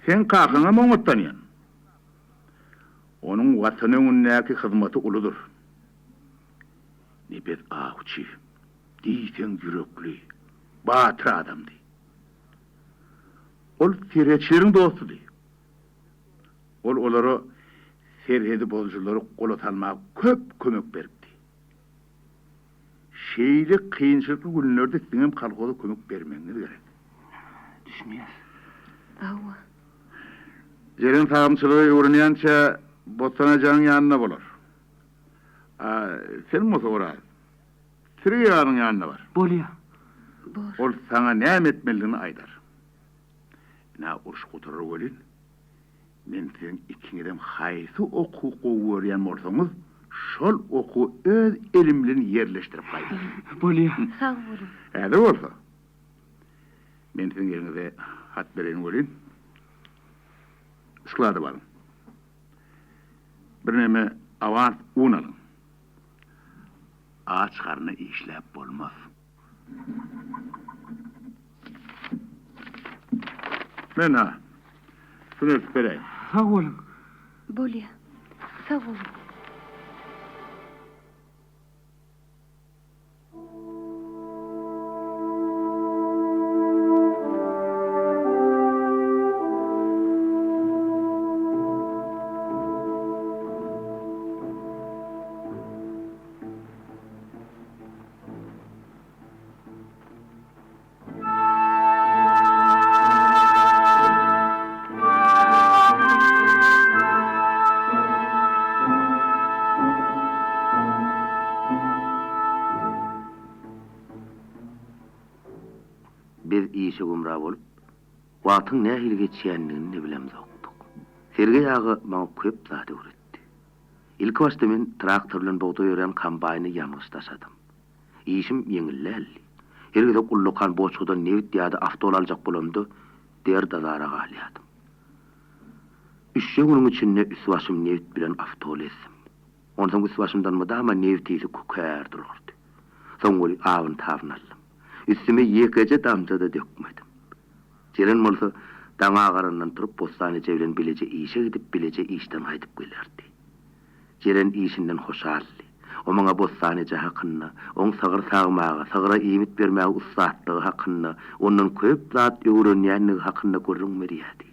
seň kakaňam oňat tanýan. Onuň Watan öňündäki hyzmaty uludyr. Nepes awçy, diýseň ýürekli, batyr adamdy. Ol serhetçileriň dostudy. Ol olara serhedi bozujylary gola salmaga köp kömek beripdi. Şeýle kynçylykly günlerde siziňem kolhoza kömek bermegiňiz gerek. Düşünýäs. Hawa. Jeren sagymçylygy öwrenýänçä Bossan ejäniň ýanynda bolar. A sen bolsa Oraz, Sergeý aganyň ýanyna bar. Bolýa. Bor. Ol saňa näme etmelidigini aýdar. Ynha uruş gutarar welin, men siziň ikiňizem haýsy okuwy gowy görýän bolsaňyz, şol okuwa öz elim bilen ýerleşdirip gaýdaryn. Bolýa. Sag boluň. Häzir bolsa, men siziň eliňize hat bereýin welin, sklada baryň. Birneme awans un alyň. Aç garna işläp bolmaz. Men-ä, şuny eltip beräýin. Sag boluň. Bolýa. Sag boluň. Biz işe gümra bolup, wagtyň nähili geçýändigini-de bilemzokdyk. Sergeý aga maňa köp zat öwretdi. Ilkibaşda men traktor bilen bugdaý örän kombaýna ýangyç daşadym. Işim ýeňil däldi. Her gezek ullakan boçkadan nebit ýa-da awtol aljak bolamda, derd-azara galýardym. Üçje günüň içinde üst-başym nebit bilen awtol ezdim. Onsoň üst-başymdan mydama nebit ysy kükär durardy. Soň weli abyn-tabyn aldym. Üstüme ýekeje damja-da dökmedim. Jeren bolsa, daň agarandan turup Bossan eje bilen bileje işe gidip, bileje işden gaýdyp gelerdi. Jeren işinden hoşaldy. O maňa Bossan eje hakynda, oň sygyr sagmaga, sygyra iýmit bermäge ussatlygy hakynda, ondan köp zat öwrenýändigi hakynda gürrüň berýärdi.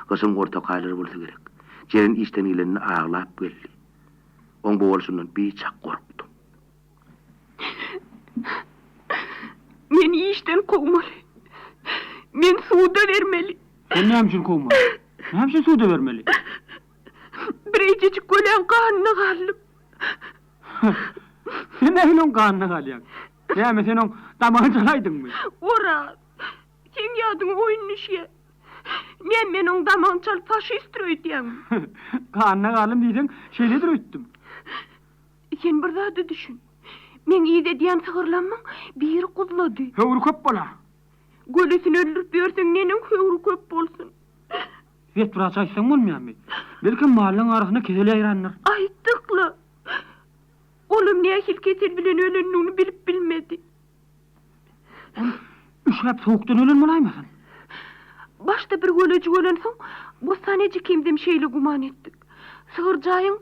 Gyşyň ortaky aýlary bolsa gerek. Jeren işden gelende aglap geldi. Oň bu bolşundan biçak gorkdum. Meni işden kowmaly. Meni suda bermeli. Sen näme üçin kowmaly? Näme üçin suda bermeli? Birejejik göläň ganyna galdym. Sen nähili oň ganyna galýaň? Näme sen oň damagyny çalaýdyňmy? Oraz, seň ýadyňa oýun düşýä. Näme men oň damagyny çalyp faşistdir öýdýäňmi? Ganyna galdym diýseň, şeýledir öýtdüm. Sen bir zada düşün. Meň idedýän sygyrlammyň biri guzlady. Höwri köp bolar. Gölesini öldürip ýörseň neneň höwri köp bolsun? Wetwraça aýtsaň bolmaýarmy? Belkem mallaň arasynda kesel ýaýrandyr. Aýtdykla. Olam nähili kesel bilen ölendigini bilip bilmedi. Ol üşäp sowukdan ölen bolaýmasyn? Başda bir gölejik ölensoň, Bossan eje ikimizem şeýle güman etdik. Sygyr jaýyň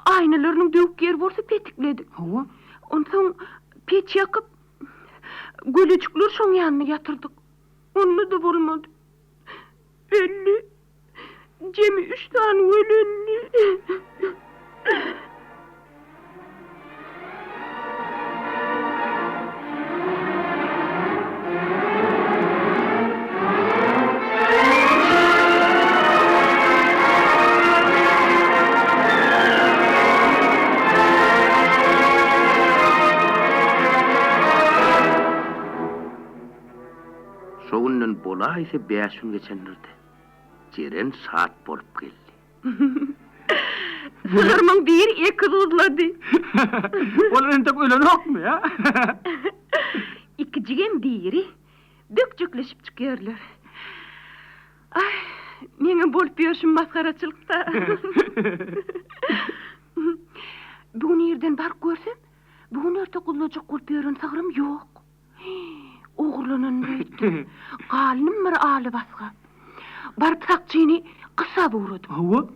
aýnalarynyň döwük ýeri bolsa petikledik. Hawa. Onsoň peç ýakyp, gölejikleri şoň ýanynda ýatyrdyk. Onda-da bolmady. Öldi. Jemi üç sany göl öldi. Şo günden bolaýsa bäş gün geçendir-dä. Jeren şat bolup geldi. Sygyrymyň biri ekiz guzlady. Olar entek ölenokmy, ýa? Ikijigem diri. Bökjekleşip çykýarlar. Aý, meňem bolup ýörşüm masgaraçylyk-da. Bu gün irden baryp görsem, bu gün erte guzlajak bolup ýören sygrym ýok. Ogurlananyny öýtdüm. Galnym bir aly basga. Baryp sakçyny gyssap ugradym. Hawa.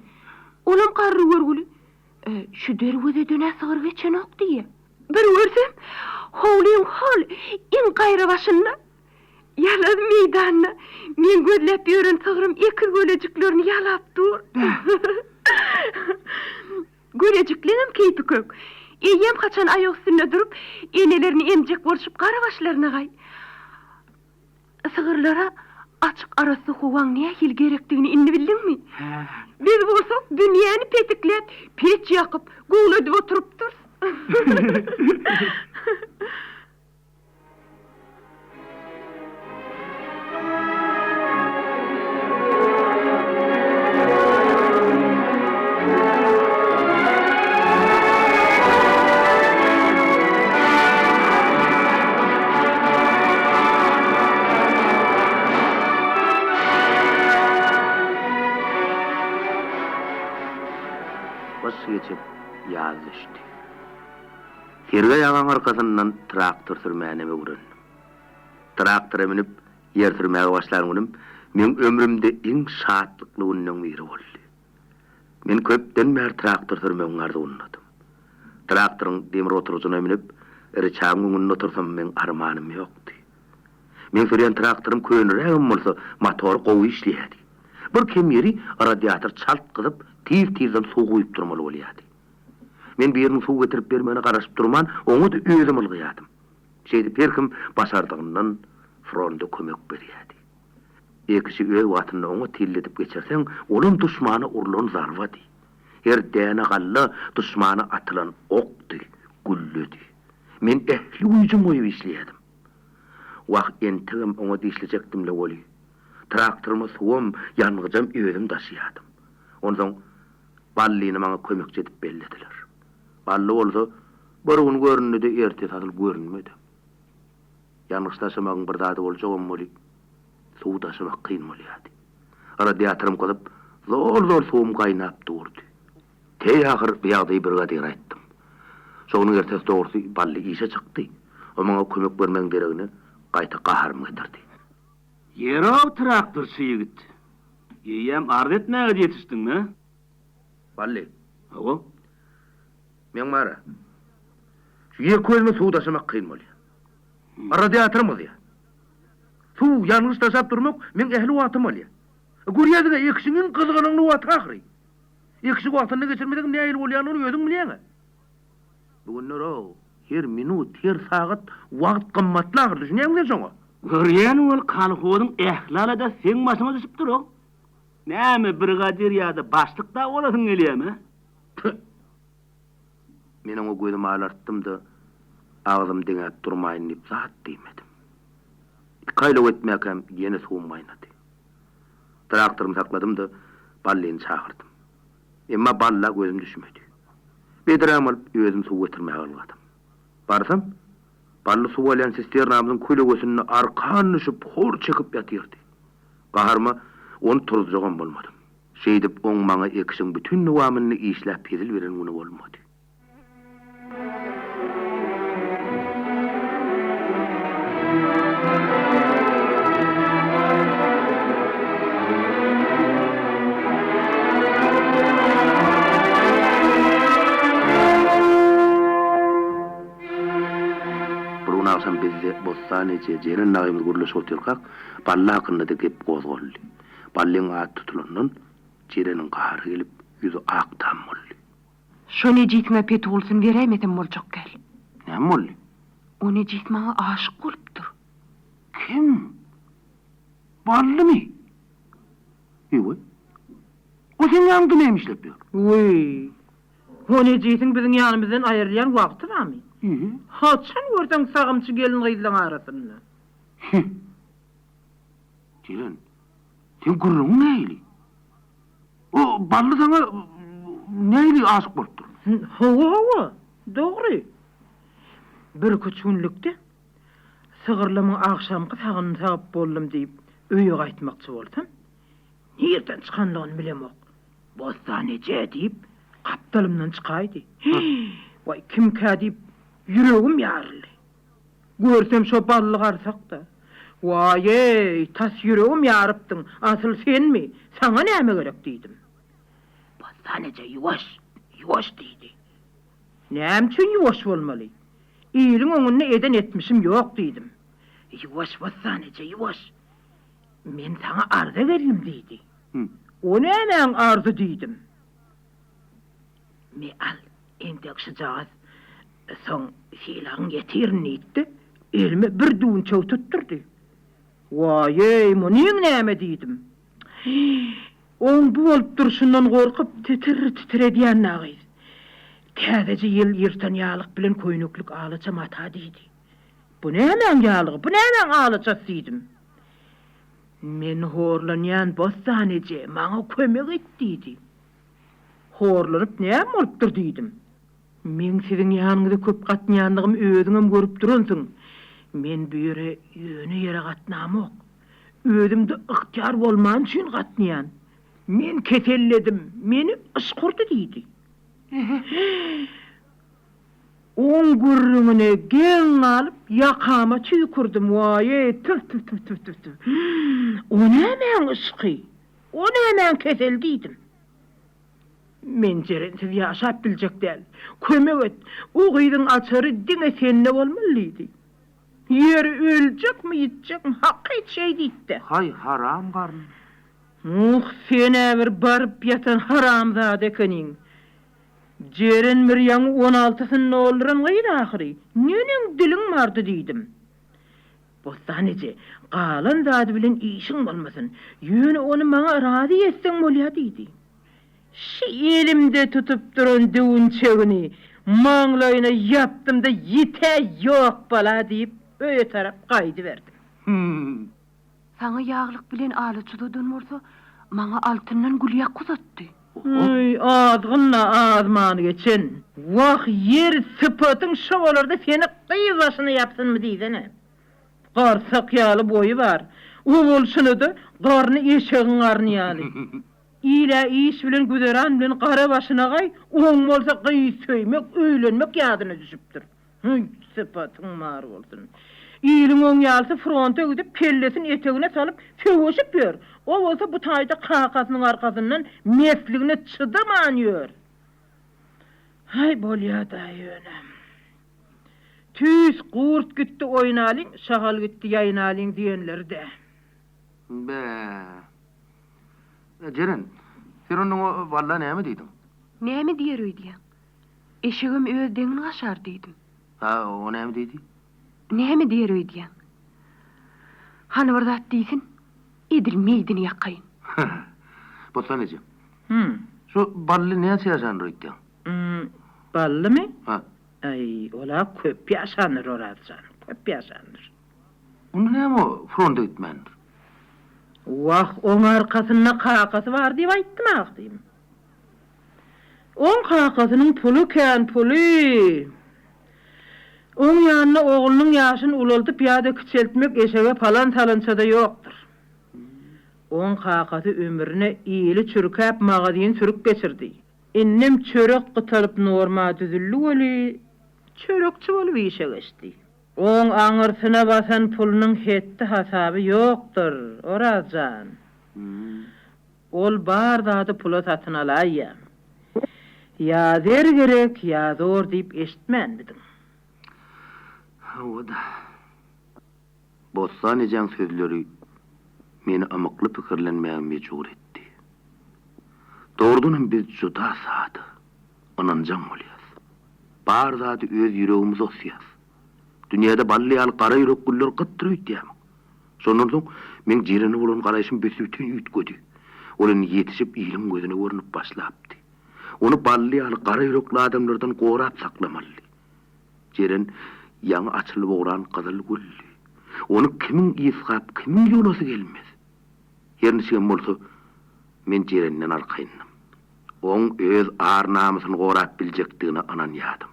Olam garry görgüli, Şu derwezeden-ä sygyr geçenok diýýä. Bir görsem, howlyň hol iň gaýra başynda, ýalaz meýdanda meň gözläp ýören sygrym ekiz gölejiklerini ýalap dur. Gölejikleňem keýpi kök. Eýýäm haçan aýak üstünde durup, enelerini emjek bolşup gara başlaryna gaý. Sygyrlara açyk arassa howaň nähili gerekdigini indi bildiňmi? Hä. Biz bolsak dünýäni petikläp, peç ýakyp, güwledip oturypdyrys. Gyş geçip, ýaz düşdi. Sergeý agaň arkasyndan traktor sürmänem öwrendim. Traktora münüp, ýer sürmäge başlan günüm meň ömrümde iň şatlykly günleň biri boldy. Men köpden bäri traktor sürmegiň arzuwyndadym. Traktoryň demir oturgyjyna münüp, ryçagyň öňünde otursam meň armanym ýokdy. Meň sürýän traktorym könerägem bolsa, motory gowy işleýärdi. Bir kem ýeri radiator çalt gyzyp, tiz-tizden suw guýup durmaly bolýardy. Men biriniň suw getirip bermegine garaşyp durman, oňa-da özüm ylgaýardym. Şeýdip her kim başardygyndan fronda kömek berýärdi. Ekişi öz wagtynda oňat hilledip geçirseň, olam duşmana urlan zarbady. Her däne galla duşmana atylan okdy, gülledi. Men ähli güýjümi goýup işleýärdim. Wah, entegem oňat işlejekdim-le weli. Traktoryma suwam, ýangyjam özüm daşaýardym. Onsoň Ballyny maňa kömekçi edip bellediler. Bally bolsa, bir gün göründi-de, ertesi asyl görünmedem. Ýangyç daşamagyň bir zady boljagam weli, suw daşamak kyn bolýardy. Radiatorym gyzyp, zol-zol suwum gaýnap durdy. Teý ahyr bu ýagdaýy brigadire aýtdym. Şo günüň ertesi dogrusy Bally işe çykdy. O maňa kömek bermegiň deregine, gaýta gaharymy getirdi. Ýerow traktorçy ýigit. Eýýäm arz etmäge-de ýetişdiňmi, a? Bally. Hawa. Meň bar-a. Şu ýeke özüme suw daşamak kyn bolýar. Radiatorym gyzýar. Suw, ýangyç daşap durmak meň ähli wagtymy alýar. Görýärsiň-ä, ekişiň iň gyzgalaňly wagty ahyry. Ekişi wagtynda geçirmeseň nähili bolýanyny özüň bilýäň-ä. Bu günler-ow, her minut, her sagat wagt gymmatly ahyry, düşünýäňmi sen şoňa? Görýän weli kolhozyň ähli aladasy seň başyňa düşüp dur-ow. Näme, brigadir ýa-da başlyk dagy bolasyň gelýämi, hä? Püh! Men oňa gözümi alartdym-da, agzym deňäp durmaýyn diýip zat diýmedim. Iki aýlaw etmäkäm ýene suwum gaýnady. Traktorymy sakladym-da, Ballyny çagyrdym. Emma Balla gözüm düşmedi. Bedrämi alyp, özüm suw getirmäge ylgadym. Barsam, Bally suw alýan sisternamyzyň kölegesinde arkan düşüp, hor çekip ýatyrdy. Gaharyma ony turuzjagam bolmadym. Şeýdip, oň maňa ekişiň bütin dowamynda işläp hezil beren güni bolmady. Bir gün agşam bizde Bossan eje, Jeren dagymyz gürleşip otyrkak, Bally hakynda-da gep gozgaldy. Ballyň ady tutulandan, Jereniň gahary gelip, ýüzi ak tam boldy. Şo nejisiňe petigulysyny beräýmesem boljak däl. Näme boldy? O nejis maňa aşyk bolupdyr. Kim? Ballymy? Ewe. O seň ýanyňda näme işläp ýör? Wiý. O nejisiň biziň ýanymyzdan aýrylýan wagty barmy? Haçan görseň sagymçy gelin-gyzlaň arasynda. Hih. Jeren, seň gürrüňiň nähili? O Bally saňa nähili aşyk bolupdyr? Hawa, hawa, dogry. Birküç günlükde sygyrlamyň agşamky sagynyny sagyp boldum diýip, öýe gaýtmakçy bolsam, nirden çykanlygyny bilemok, Bossan eje diýip, gapdalymdan çykaýdy. Waý, kimkä diýip, ýüregim ýaryldy. Görsem şo bally garsak-da. Waý-eý, tas ýüregim ýarypdyň, asyl senmi, saňa näme gerek diýdim. Bossan eje ýuwaş, ýuwaş diýdi. Näme üçin ýuwaş bolmaly? Iliň öňünde eden etmişim ýok diýdim. Ýuwaş Bossan eje, ýuwaş. Men saňa arza geldim diýdi. O nämäň arzy diýdim. Me al, entek şujagaz, soň sylagyň ýetirin diýdi-de, elime bir düwünçegi tutdurdy. Waý-eý, munyň näme diýdim. Oň bu bolup durşundan gorkup titir-titir edýän-ä gyz. Täzeje ýel ýyrtan ýalyk bilen köýneklik alaça mata diýdi. Bu nämäň ýalygy, bu nämäň alaçasy diýdim. Men horlanýan Bossan eje, maňa kömek et diýdi. Horlanyp näme bolupdyr diýdim. Meň siziň ýanyňyza köp gatnaýanlygymy özüňem görüp duransyň. Men bu ýere ýöne ýere gatnamok. Özümde ygtyýar bolmany üçin gatnaýan. Men keselledim, meni yşk urdy diýdi. Oň gürrüňine geň galyp, ýakama tüýkürdim, Waý-eý, tüf-tüf-tüf-tüf-tüf. O nämäň yşky? O nämäň keseli diýdim. Men Jerensiz ýaşap biljek däl. Kömek et. O gyzyň açary diňe sende bolmaly diýdi. Ýeri öljekmi, ýitjekmi, hakyt şeý diýdi-dä. Haý, haram garyn. Uh, sen-ä bir baryp ýatan haramzada ekeniň. Jeren bir ýaňy on altysyny dolduran gyz ahyry. Neneň diliň bardy diýdim. Bossan eje, galan zady bilen işiň bolmasyn. Ýöne ony maňa razy etseň bolýa diýdi. Şi elimde tutup duran düwünçegini maňlaýyna ýapdym-da ýit-ä ýok bala diýip öýe tarap gaýdyberdim. Saňa ýaglyk bilen alaç uzadan bolsa, maňa altyndan gülýaka uzatdy. Öý, azgyn-da azmany geçen. Wah, ýeri sypatyň şo bolar-da seni gyz başyna ýapsynmy diýsene. Garsak ýaly boýy bar. O bolşuna-da garny eşegiň garny ýaly. Il-ä iş bilen güzeran bilen gara başyna gaý, oň bolsa gyz söýmek, öýlenmek ýadyna düşüpdir. Hüý, sypatyň bar bolsun. Iliň oň ýalysy fronta gidip, kellesini etegine salyp, söweşip ýör. O bolsa bu taýda kakasynyň arkasyndan mertligine çydaman ýör. Haý, bolýa-da ýöne. Tüýs gurt gitdi oýnalyň, şagal gitdi ýaýnalyň diýenleri-dä. Bä. Jeren, sen onda oňa walla näme diýdiň? Näme diýer öýdýäň? Eşegem öz deňini gaşar diýdim. Hä, o näme diýdi? Näme diýer öýdýäň? Hany bir zat diýsin, edil meýdini ýakaýyn. Bossan eje. Hüm. Şu Bally näçe ýaşandyr öýtýäň? Hüm, Ballymy? Ha. Aý, ol-a köp ýaşandyr, Oraz jan, köp ýaşandyr. Onda näme o fronta gitmändir? Wah, oň arkasynda kakasy bar diýip aýtdym agtym. Oň kakasynyň puly kän, puly! Oň ýanynda oglunyň ýaşyny ulaldyp ýa-da kiçeltmek eşege palan salynça-da ýokdur. Oň kakasy ömrüne ili çürkäp magazin sürüp geçirdi. Indem çörek gytalyp norma düzüldi weli, çörekçi bolup işe geçdi. Oň aňyrsyna basan pulunyň hetdi-hasaby ýokdur, Oraz jan. Ol bar zady pula satyn alaýýa. Ýa zer gerek, ýa zor diýip eşitmänmidiň? Hawa-da. Bossan ejäň sözleri meni ymykly pikirlenmäge mejbur etdi. Dogrudanam biz juda sada, ynanjaň bolýas. Bar zady öz ýüregimize osýas. Dünýäde bally ýaly gara ýürek güller gytdyr öýtýämiň? Şondan soň meň Jerene bolan garaýşym büs-bütin üýtgedi. Ol indi ýetişip iliň gözüne görnüp başlapdy. Ony bally ýaly gara ýürekli adamlardan gorap saklamalydy. Jeren ýaňy açylyp ugran gyzyl güldi. Ony kimiň ysgap, kimiň ýolasy gelmez? Her niçigem bolsa, men Jerenden arkaýyndym. Oň öz ar-namysyny gorap biljekdigine ynanýardym.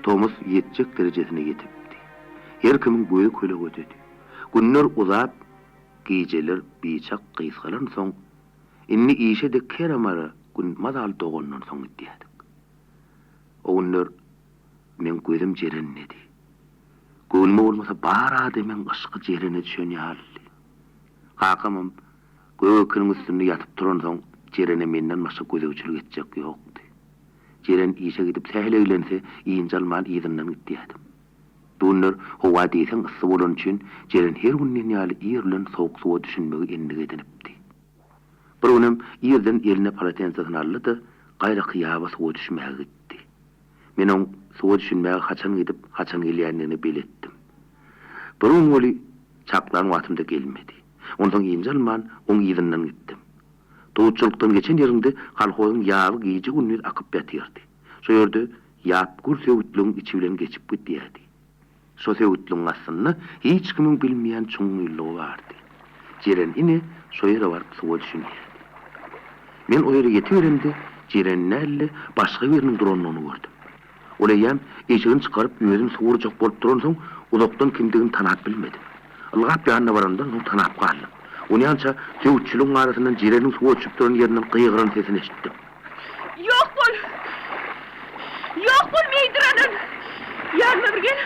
Tomus ýetjek derejesine ýetipdi. Her kimiň gözi kölegededi. Günler uzap, gijeler biçak gysgalansoň, indi işe-de keremara gün mazaly dogandan soň gidýärdik. O günler meň gözüm Jerendedi. Göwnüme bolmasa bar adamyň yşky Jerene düşen ýalydy. Kakamam gök ekiniň üstünde ýatyp turansoň Jerene menden başga gözegçilik etjek ýokdy. Jeren işe gidip sähel eglense ynjalman yzyndan gidýärdim. Bu günler howa diýseň yssy bolany üçin Jeren her gün diýen ýaly ir bilen sowuk suwa düşünmegi endik edinipdi. Bir günem irden eline polotensasyny aldy-da, gaýraky ýaba suwa düşmäge gitdi. Men oň suwa düşünmäge haçan gidip, haçan gelýändigine beletdim. Bir gün weli çaklan wagtymda gelmedi. Onsoň ynjalman, oň yzyndan gitdim. Duzçulykdan geçen ýeriňde kolhozyň ýaby gije-gündiz akyp ýatyrdy. Şo ýerde ýap gür söwütligiň içi bilen geçip gidýärdi. Şo söwütligiň astynda hiç kimiň bilmeýän çuňňullygy bardy. Jeren ine, şo ýere baryp suwa düşünýärdi. Men o ýere ýetiberemde, Jeren däl-de, başga biriniň durandygyny gördüm. Ol eýýäm eşigini çykaryp, özüni suwa urjak bolup duransoň, uzakdan kimdigini tanap bilmedim. Ylgap ýanyna barandan soň tanap galdym. Onýança söwütçiligiň arasyndan Jereniň suwa düşüp duran ýerinden gygyran sesini eşitdim. Ýok bol! Ýok bol, meýdiranan! Ýanyma bir gel.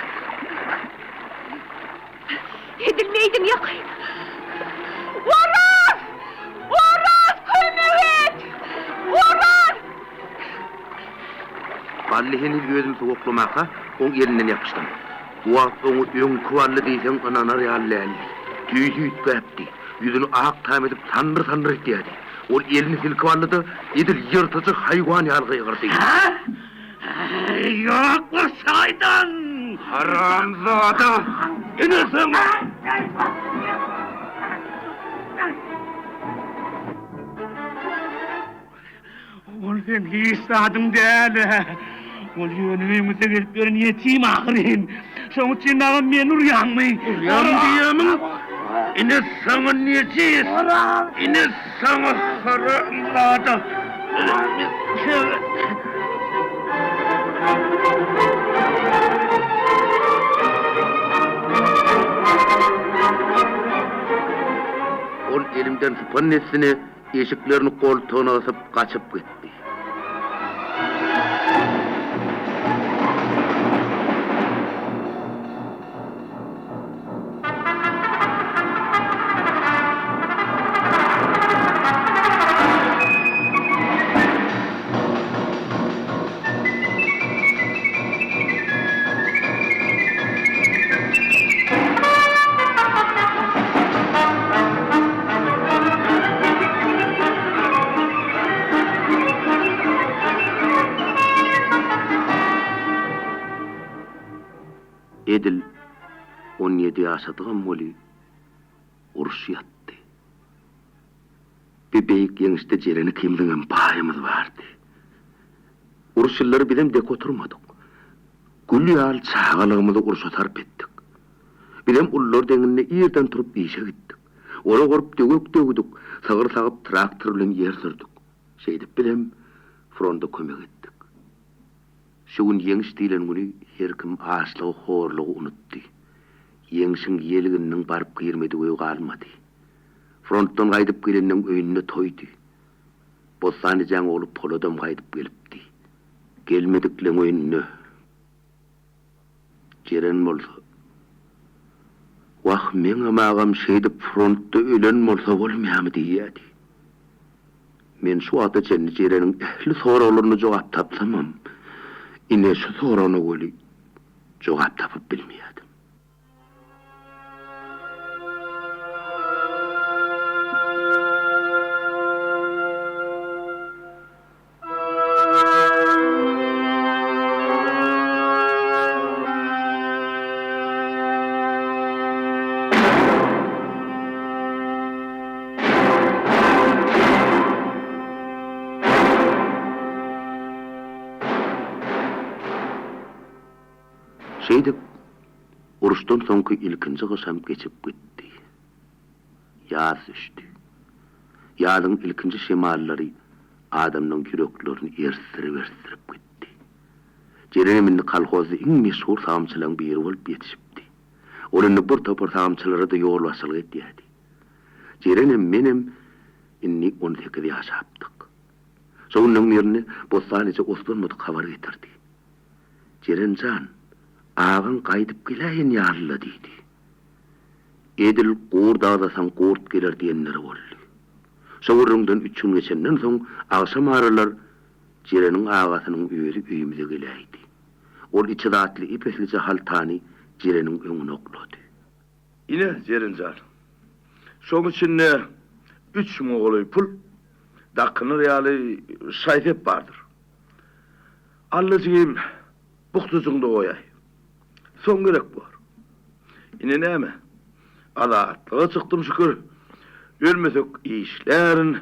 Edil meýdiň ýakaýyn. Oraz! Oraz, kömek et! Oraz! Bally heniz özüni sowuklamaka, oň elinden ýapyşdym. Bu wagt oňa öňki Bally diýseň ynanar ýaly däldi. Tüýsi üýtgäpdi. Ýüzüni ak tam edip sandyr-sandyr etýärdi. Ol elini silkip aldy-da, edil ýyrtyjy haýwan ýaly gygyrdy. Ýok bol şaýdan! Haramzada! Ine saňa! Ol seň hiç zadyň däl-ä. Ol ýöne öýüňize gelip ýören ýetim ahyryn. Şoň üçin dagam meni urýaňmy? Urýan diýýämiň? Ine saňa nejis! Ine saňa haramzada! Ol elimden sypan dessine. Eşiklerini goltugyna gysyp gaçyp gitdi. Edil 17 ýaşadygam weli uruş ýatdy. Bi beýik ýeňişde Jeren ikimiziňem paýymyz bardy. Uruş ýyllary bizem dek oturmadyk. Gül ýaly çagalygymyzy urşa sarp etdik. Bizem ulular deňinde irden turup işe gitdik. Orak orup döwek döwdük, sygyr sagyp traktor bilen ýer sürdük. Şeýdip bizem fronda kömek etdik. Şu gün ýeňiş diýlen güni her kim açlygy horlugy unutdy. Ýeňşiň ýelgininiň baryp girmedik öýi galmady. Frontdan gaýdyp gelenleň öýünde toýdy. Bossan ejäň ogly Poladam gaýdyp gelipdi. Gelmedikleň öýünde Jeren bolsa, Wah, meňem agam şeýdip frontda ölen bolsa bolmaýamy diýýädi. Men şu wagta çenli Jereniň ähli soraglaryna jogap tapsamam, ine şu soragyna weli jogap tapyp bilmeýärdim. Şeýdip, uruşdan soňky ilkinji gyşam geçip gitdi. Ýaz düşdi. Ýazyň ilkinji şemallary adamlaň ýüreklerini ersdirip-ersdirip gitdi. Jerenem indi kolhozda iň meşhur sagymçylaryň biri bolup ýetişipdi. Ol indi bir topar sagymçylara-da ýolbaşçylyk edýärdi. Jerenem, menem indi 18 ýaşapdyk. Şo günleň birinde Bossan eje oslanmadyk habar getirdi. Jeren jan, agaň gaýdyp geläýen ýaly-la diýdi. Edil gurt agzasaň gurt geler diýenleri boldy. Şo gürrüňden üç gün geçenden soň agşam aralar Jereniň agasynyň özi öýümize geläýdi. Ol içi zatly ep-eslije haltany Jereniň öňüne oklady. Ine, Jeren jan, şoň içinde üç müňe golaý pul, dakynar ýaly şaý-sep bardyr. Alla jigim, bukjajygyňda goýaý. Soň gerek bor. Ine näme, azatlyga çykdym şükür. Ölmesek işlärin,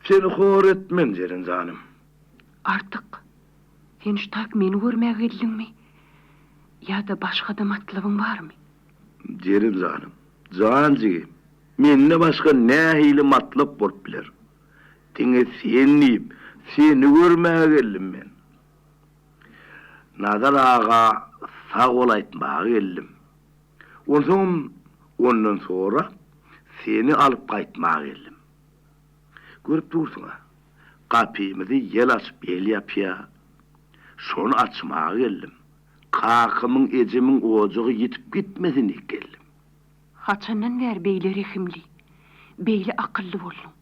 seni hor etmen Jeren janym. Artyk, sen şu taýk meni görmäge geldiňmi? Ýa-da başga-da matlabyň barmy? Jeren janym, jan jigim, mende başga nähili matlap bolup biler? Diňe sen diýip, seni görmäge geldim men. Nazar aga sag bol aýtmaga geldim. Onsoňam ondan sorap, seni alyp gaýtmaga geldim. Görüp dursuň-a, gapymyzy ýel açyp ýel ýapýa. Şony açmaga geldim. Kakamyň, ejemiň ojagy ýitip gitmesin diýip geldim. Haçandan bäri beýle rehimli, beýle akylly bolduň?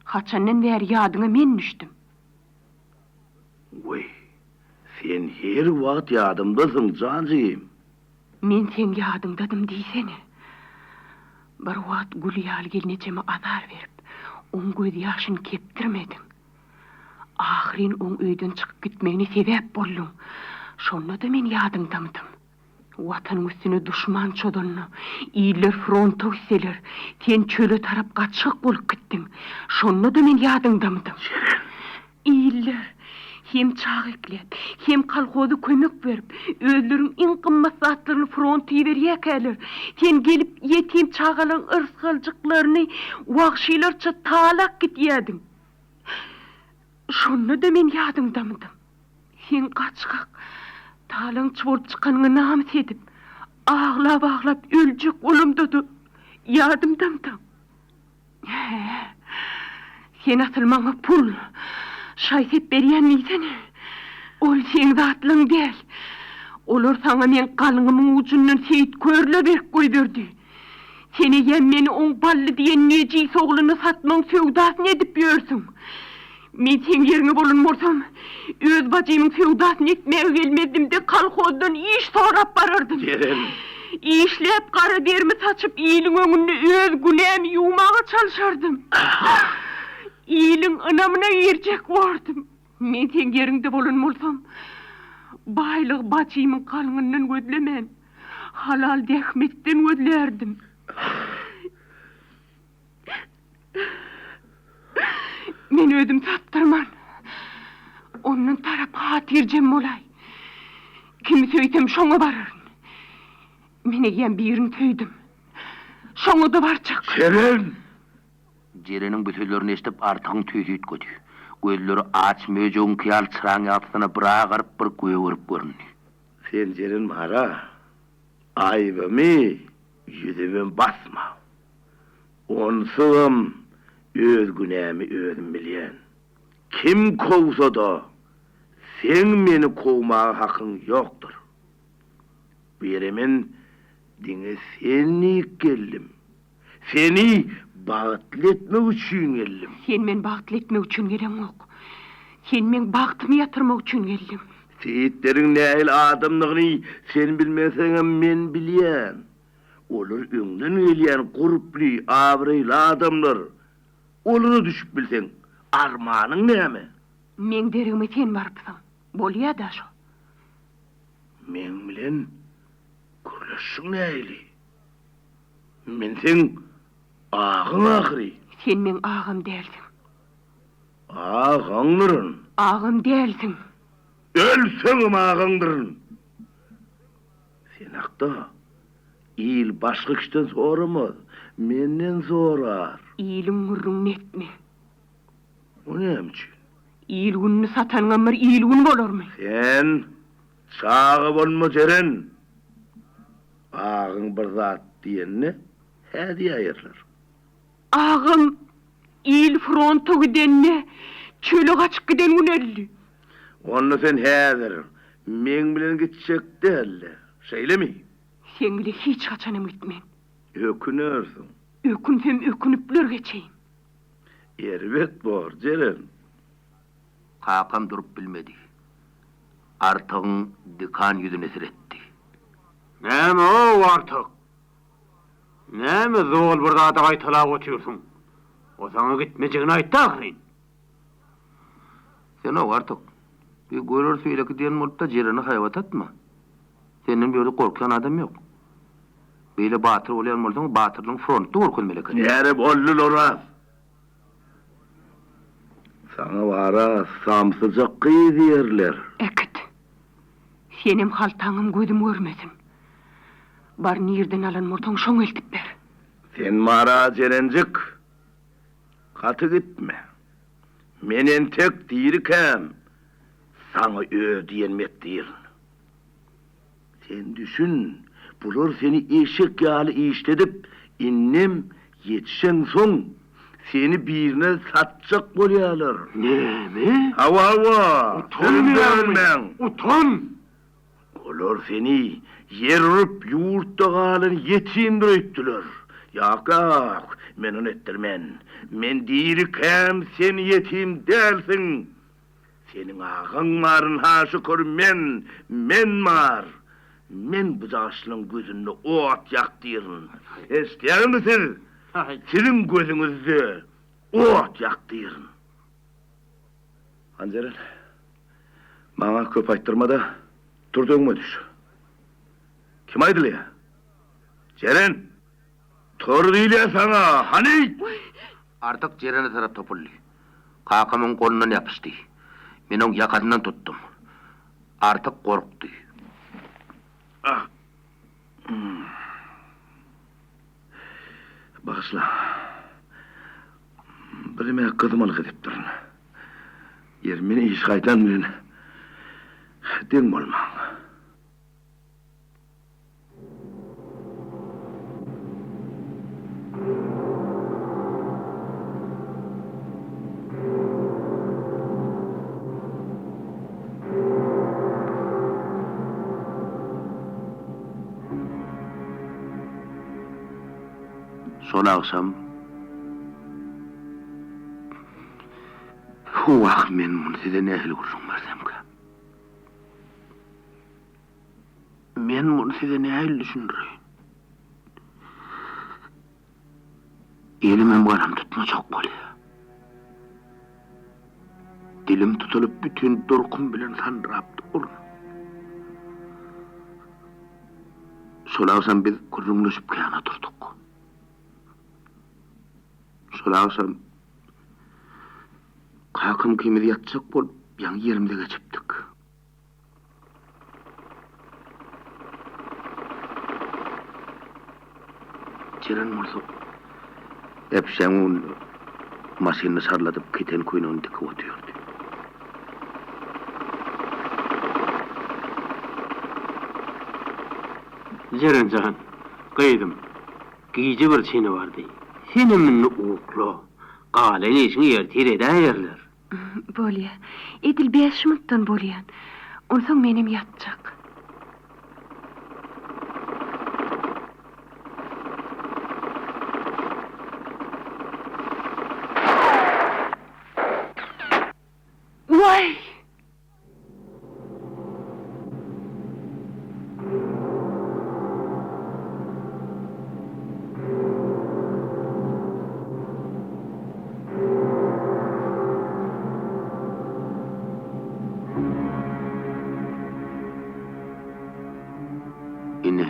Haçandan bäri ýadyňa men düşdüm? Weý, sen her wagt ýadymdasyň, jan jigim. Men seň ýadyňdadym diýsene. Bir wagt gül ýaly gelnejeme azar berip, oň gözýaşyny kepdirmediň. Ahyryn oň öýden çykyp gitmegine sebäp bolduň. Şonda-da men ýadyňdamydym. Watanyň üstüne duşman çozanda, iller fronta gitseler, sen çöle tarap gaçgak bolup gitdiň. Şonda-da men ýadyňdamydym? Jeren! Iller hem çaga ekläp, hem kolhoza kömek berip, özleriň iň gymmat zatlaryny fronta iberýärkäler, sen gelip ýetim çagalaryň yrsgaljyklaryny wagşylarça talap gidýärdiň. Şonda-da men ýadyňdamydym? Seň gaçgak, talaňçy bolup çykanyňa namys edip, aglap-aglap öljek bolamda-da ýadymdamydyň? Hä, Sen asyl maňa pul, şaý-sep berýän diýsene. Ol seň zatlaň däl. Olar saňa meň galyňymyň ujundan Seýit körle berip goýberdi. Sen eýýäm meni oň Bally diýen nejis ogluna satmagyň söwdasyny edip ýörsüň. Men seň ýeriňe bolan bolsam, öz bajymyň söwdasyny etmäge gelmezdim-de, kolhozdan iş sorap barardym. Jeren. Işläp gara derimi saçyp iliň öňünde öz günämi ýuwmaga çalşardym. Iliň ynamyna girjek bordum. Men seň ýeriňde bolan bolsam, baýlygy bajymyň galyňyndan gözlemän, halal zähmetden gözlärdim. Men özüm satdyrman. Ondan tarap hatyrjem bolaý. Kimi söýsem şoňa bararyn. Men eýýäm birini söýdüm. Şoňa-da barjak. Jeren! Jereniň bu sözlerini eşidip Artygyň tüýsi üýtgedi. Gözleri aç möjegiňki ýaly çyraň ýagtysyna bir agaryp, bir gögerip göründi. Sen Jeren bar-a, aýbymy ýüzümem basma. Onsuzam öz günämi özüm bilýän. Kim kowsa-da, seň meni kowmaga hakyň ýokdur. Bu ýere men diňe sen diýip geldim. Seni bagtly etmek üçin geldim. Sen meni bagtly etmek üçin geleňok. Sen meň bagtymy ýatyrmak üçin geldiň. Seýitleriň nähili adamdygyny sen bilmeseňem men bilýän. Olar öňden gelýän gurply, abraýly adamlar. Olara düşüp bilseň, armanyň näme? Meň deregime sen barypsyň. Bolýa-da şo. Meň bilen gürleşşiň nähili? Men seň agaň ahyry. Sen meň agam dälsiň. Agaňdyryn. Agam dälsiň. Ölseňem agaňdyryn. Sen hakda il başga kişiden soramaz, menden sorar. Iliň gürrüňini etme. O näme üçin? Il gününi satanyňam bir il güni bolarmy? Sen çaga bolma, Jeren. Agaň bir zat diýende, hä diýäýerler. Agam il fronta gidende, çöle gaçyp giden gün öldi. Onda sen häzir meň bilen gitjek däl-le, şeýlemi? Seň bile hiç haçanam gitmen. Ökünersiň. Ökünsem ökünipler geçeýin. Erbet bor, Jeren. Kakam durup bilmedi. Artygyň dikan ýüzüne seretdi. Näme-ow, Artyk? Näme zol bir zady gaýtalap otyrsyň? O saňa gitmejegini aýtdy ahyryn. Sen-ow, Artyk, bir göreris beýleki diýen bolup-da Jerene haýbat atma. Senden bu ýerde gorkýan adam ýok. Beýle batyr bolýan bolsaň, batyrlygyňy frontda görkezmeli ekeniň. Näre boldy, Oraz? Saňa bara samsyjak gyz diýerler. Äkit. Senem haltaňam gözüm görmesin. Bar nirden alan bolsaň şoňa eltip ber. Sen bara Jerenjik, gaty gitme. Men entek dirikäm saňa öz diýenimi etdirin. Sen düşün, bular seni eşek ýaly işledip, indem ýetişeňsoň seni birine satjak bolýarlar. Näme? Hawa, hawa, sözümde ölmäň. Utan! Olar seni ýer urup ýurtda galan ýetimdir öýtdüler. Ýok, ýok, men ony etdirmen. Men dirikäm sen ýetim dälsiň. Seniň agaň bar, ynha şükür, men, men bar. Men bu daşlaň gözünde ot ýakdyryn. Eşidýäňizmi siz? Siziň gözüňizde ot ýakdyryn. Hanjeren, maňa köp aýtdyrma-da, tur-da öňüme düş. Kim aýdylýar? Jeren! Tur diýilýär saňa, hany! Artyk Jerene tarap topuldy. Kakam oň golundan ýapyşdy. Men oň ýakasyndan tutdum. Artyk gorkdy. Ah! Bagyşla. Birneme gyzmalyk edipdirin. Ýeri, men iş gaýdan bilen deň bolmaň. Şol agşam Wah, men muny size nähili gürrüň bersemkäm? Men muny size nähili düşündireýin? Elimem galam tutmajak bolýar. Dilim tutulyp bütin durkum bilen sandyrap durun. Şol agşam biz gürrüňleşip kän oturdyk. Şol agşam kakam ikimiz ýatjak bolup ýaňy ýerimize geçipdik. Jeren bolsa äpişgäň öňünde maşynyny şarladyp keten köýnegini dikip otyrdy. Jeren jan, gyzym, gije bir çeni bardy. Senem indi ukla. Galan işiňi ertir edäýerler. Bolýa. Edil bäş minutdan bolýan. Onsoň menem ýatjak. Waý! Ine,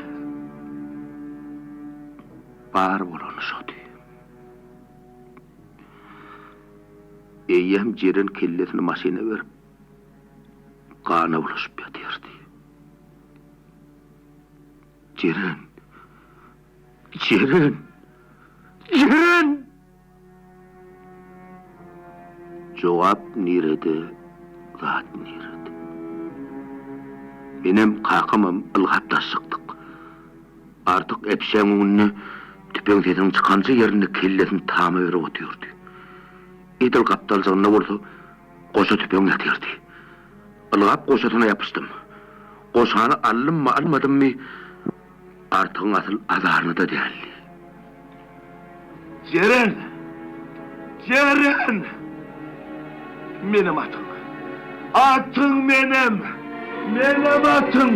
bar bolany şody. Eýýäm Jeren kellesini maşyna berip, gana bulaşyp ýatyrdy. Jeren! Jeren! Jeren! Jogap nirede, zat nirede? Menem, kakamam ylgap daş çykdyk. Artyk äpişgäň öňünde tüpeň sesiniň çykanja ýerinde kellesini tama berip otyrdy. Edil gapdaljygynda bolsa goşa tüpeň ýatyrdy. Ylgap goşasyna ýapyşdym. Goşany aldymmy, almadymmy, Artygyň asyl azaryna-da däldi. Jeren! Jeren! Menem atyň! Atyň menem! Menem atyň!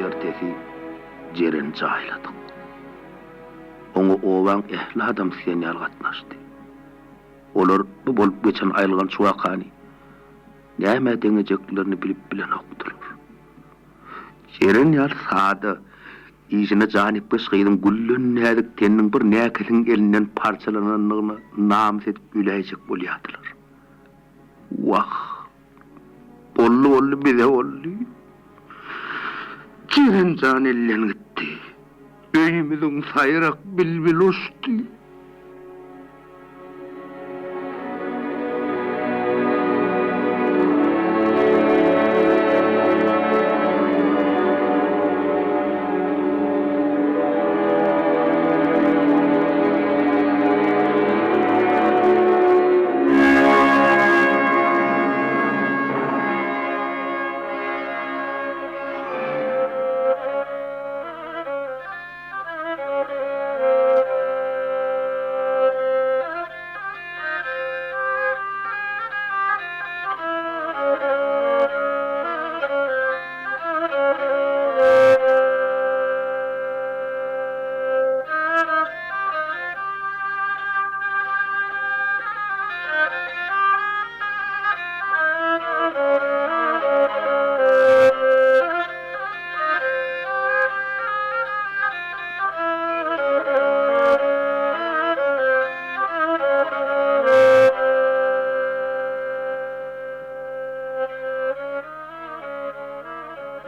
Ertesi Jereni jaýladyk. Oňa obaň ähli adamsy diýen ýaly gatnaşdy. Olar bu bolup geçen aýylganç wakany nämä deňejeklerini bilip bilenokdylar. Jeren ýaly sada, işine janypkeş gyzyň gülden näzik teniniň bir näkesiň elinden parçalanandygyna namys edip öläýjek bolýardylar. Wah, boldy-boldy bize boldy. Jeren jan elden gitdi. Öýümiziň saýrak bilbili uçdy.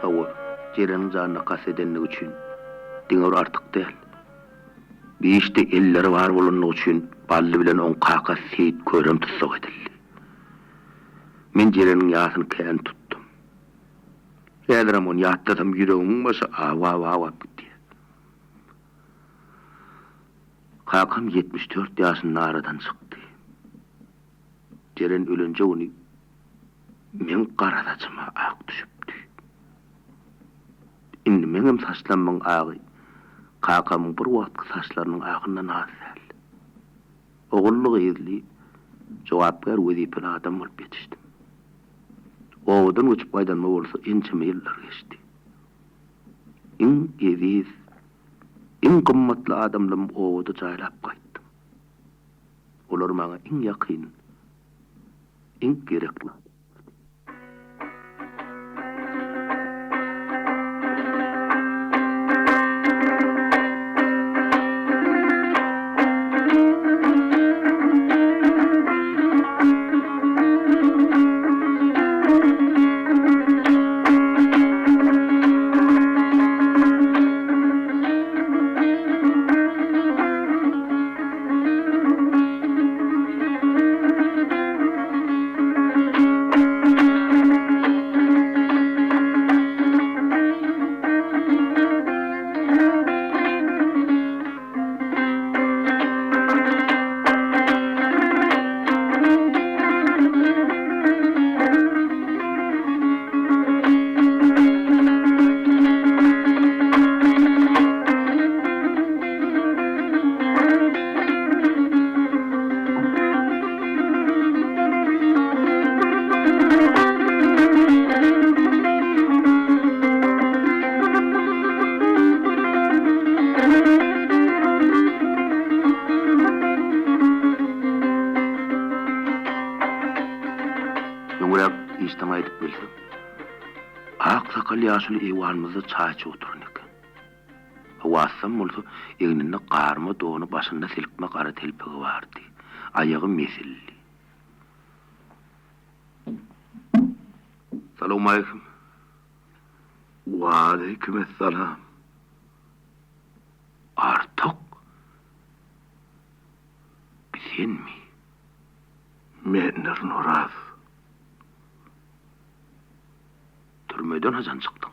Hawa, Jereniň janyna kast edenligi üçin diňe bir Artyk däl, bu işde elleri bar bolanlygy üçin Bally bilen oň kakasy Seýit körem tussag edildi. Men Jereniň ýasyny kän tutdum. Häzirem ony ýatlasam ýüregimiň başy awap-awap gidýär. Kakam 74 ýaşynda aradan çykdy. Jeren ölenje güni meň gara saçyma ak düşüpdi. Indi meňem saçlammyň agy kakamyň bir wagtky saçlarynyň agyndan az däl. Ogully-gyzly, jogapkär wezipeli adam bolup ýetişdim. Obadan göçüp gaýdanyma bolsa ençeme ýyllar geçdi. Iň eziz, iň gymmatly adamlarymy obada jaýlap gaýtdym. Olar maňa iň ýakyn, iň gerekli adamlardy. Öňräk işden gaýdyp gelsem, ak sakal ýaşuly eýwanymyzda çaý içip oturan eken. Hawassam bolsa, egninde garma dony, başynda silkme gara telpegi bardy. Aýagy mesildi. Salowmaleýkim. Waleýkimessalam. Artyk? Bi senmi? Mendirin, Oraz. Türmeden haçan çykdyň?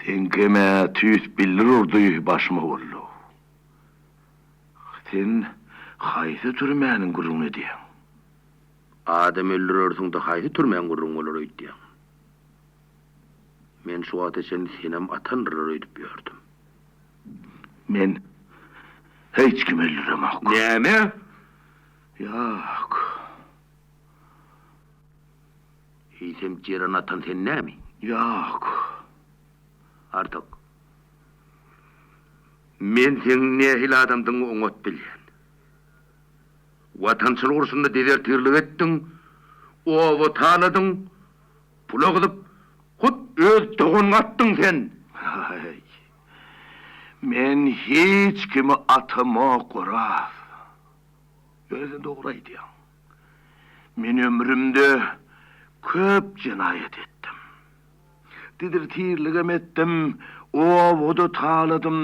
Seňkem-ä tüýs bildir urdy başyma boldy. Sen haýsy türmäniň gürrüňini edýäň? Adam öldürersiň-de haýsy türmäň gürrüňi bolar öýdýäň? Men şu wagta çenli senem atandyrlar öýdüp ýördüm. Men hiç kimi öldüremok. Näme? Ýok. Eýsem Jeren atan sen nämi? Ýok. Artyk. Men seň nähili adamdygyňy oňat bilýän. Watançylyk urşunda dezertirlik etdiň, oba taladyň, pula gyzyp, hut öz doganyňy atdyň sen! Aý, men hiç kimi atamok, Oraz. Ýöne sen dogry aýdýaň. Men ömrümde köp jenaýat etdim. Dizirtirligem etdim, oba-da taladym.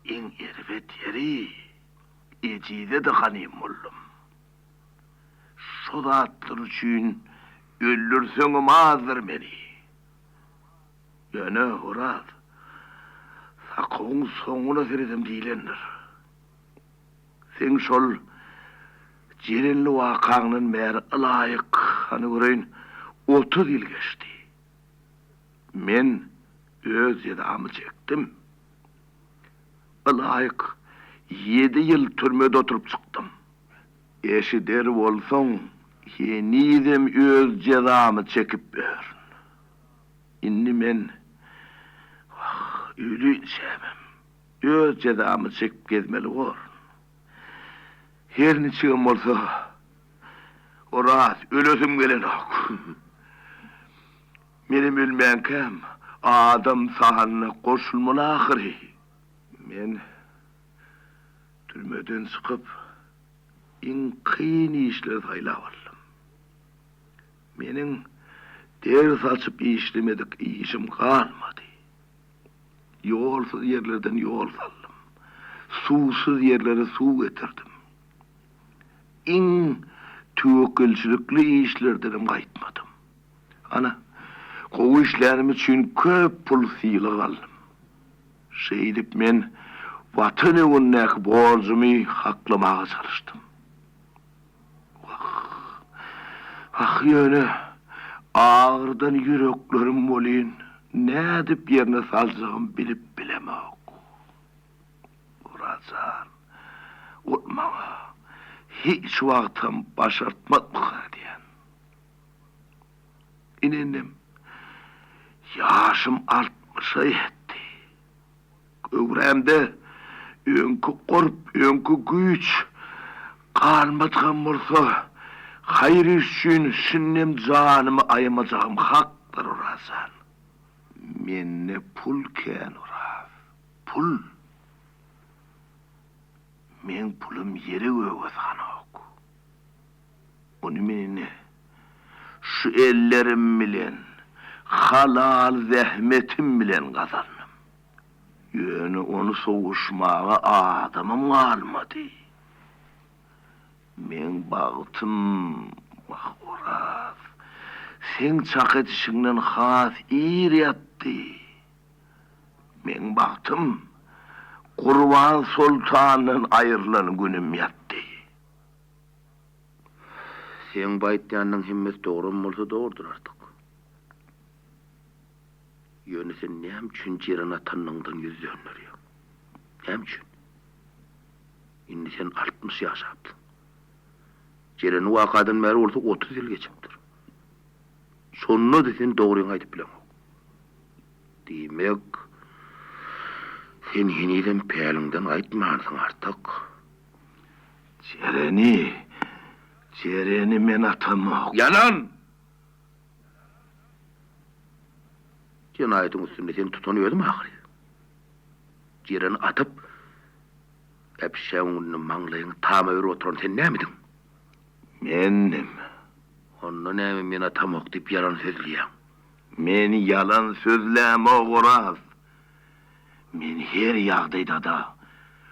Iň erbet ýeri, ejize-de ganym boldum. Şo zatlar üçin öldürseňem azdyr meni. Ýöne, Oraz, sakawyň soňuna seredem diýlendir. Seň şol jerenli wakaňdan bäri ylaýyk, hany göreýin, 30 ýyl geçdi. Men öz jezamy çekdim. Ylaýyk ýedi ýyl türmede oturyp çykdym. Eşider bolsaň, henizem öz jezamy çekip ýörün. Indi men, wah, ölinçämem Öz jezamy çekip gezmeli borun. Her niçigem bolsa, Oraz, ölesim gelenok. Menem ölmänkäm, adam sanyna goşulmaly ahyry. Men türmeden çykyp, iň kyn işleri saýlap aldym. Meniň der saçyp işlemedik işim galmady. Ýolsuz ýerlerden ýol saldym. Suwsuz ýerlere suw getirdim. Iň Töwekgelçilikli işlerdenem gaýtmadym. Ana, gowy işlänim üçin köp pul sylag aldym. Şeýdip men Watan öňündäki borjumy haklamaga çalyşdym. Wah, wah ýöne agyrdan ýüreklerim welin nädip ýerine saljagym bilip bilemok. Oraz jan, ol maňa hiç wagtam başartmazmyka diýen. Ine indem ýaşym altmyşa ýetdi. Göwrämde öňki gurp, öňki güýç galmadygam bolsa, haýyr iş üçin şindem janymy aýamajagym hakdyr, Oraz jan. Mende pul kän, Oraz, pul. Meň pulum ýere-göge syganok. Ony men ine, şu ellerim bilen, halal zähmetim bilen gazandym. Ýöne ony sowuşmaga adamym galmady. Meň bagtym, wah, Oraz, seň çak edişiňden has ir ýatdy. Meň bagtym Gurban soltandan aýrylan günüm ýatdy. Seň bu aýtýanyň hemmesi dogram bolsa dogrudyr Artyk. Ýöne sen näme üçin Jeren atanyňdan ýüz dönderýäň? Näme üçin? Indi sen 60 ýaşapsyň. Jereni wakadan bäri bolsa 30 ýyl geçipdir. Şonda-da sen dogryňy aýdyp bileňok. Diýmek, sen henizem päliňden gaýtmansyň, Artyk. Jereni, Jereni men atamok. Ýalan! Jenaýatyň üstünde seni tutan özüm ahyry. Jereni atyp, äpişgäň öňünde maňlaýyňy tama berip oturan sen nämediň? Mendim. Onda näme men atamok diýip ýalan sözleýäň? Men ýalan sözlämok, Oraz. Men her ýagdaýda-da,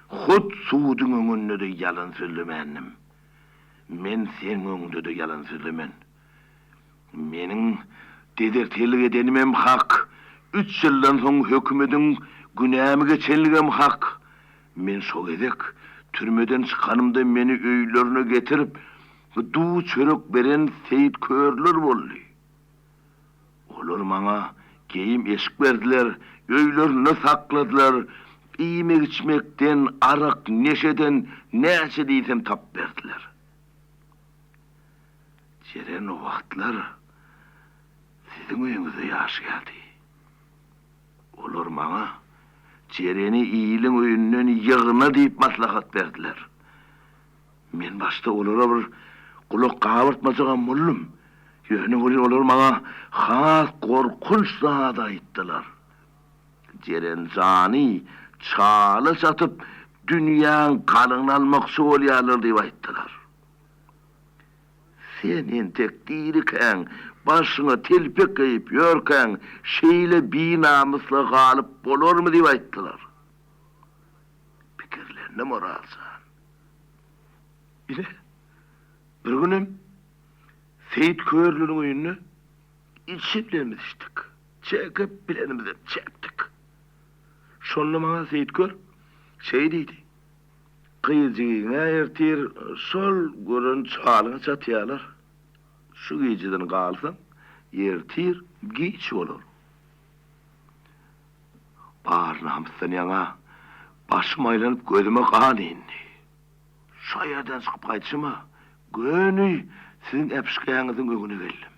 hut suduň öňünde-de ýalan sözlemändim. Men seň öňüňde-de ýalan sözlemen. Meniň dezertirlik edenimem hak, üç ýyldan soň hökümediň günämi geçenligem hak. Men şo gezek türmeden çykanymda meni öýlerine getirip, duz-çörek beren Seýit körler boldy. Olar maňa geýim-eşik berdiler, öýlerinde sakladylar, iýmek-içmekden, arak, neşeden näçe diýsem tapyp berdiler. Jeren o wagtlar siziň öýüňizde ýaşaýardy. Olar maňa Jereni iliň öýünden ýygna diýip maslahat berdiler. Men başda olara bir gulak gabyrtmajagam boldum. Ýöne welin olar maňa has gorkunç zat aýtdylar. Jeren jany çala çatyp, dünýäň galyňyny almakçy bolýarlar diýip aýtdylar. Sen entek dirikäň, başyňa telpek geýip ýörkäň, şeýle binamyslyga galyp bolarmy diýip aýtdylar. Pikirlendim Oraz jan. Ine, bir günem Seýit körliniň öýünde içip bilenimizi içdik, çekip bilenimizem çekdik. Şonda maňa Seýit kör şeý diýdi, Gyz jigiň-ä ertir şol gören çalyňy çatýarlar. Şu gijeden galsaň, ertir giç bolar. Bar namysdan ýaňa başym aýlanyp gözüme gan indi. Şo ýerden çykyp gaýdyşyma göni siziň äpişgäňiziň öňüne geldim.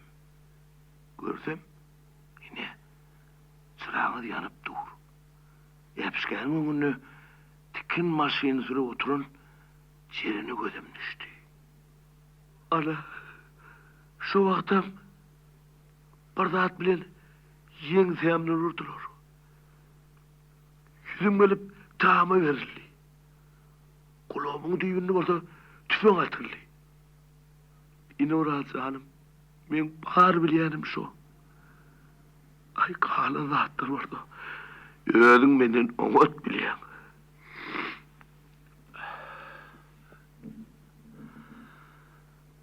Görsem, ine, çyragyňyz ýanyp dur. Äpişgäniň öňünde tikin maşyny sürüp oturan Jerene gözüm düşdi. Ana, şo wagtam bir zat bilen ýeňsämden urdular. Ýüzüm gelip tama berildi. Gulagymyň düýbünde bolsa tüpeň atyldy. Ine Oraz janym, meň bar bilýänim şo. Aý, galan zatlar bolsa, özüň menden oňat bilýäň.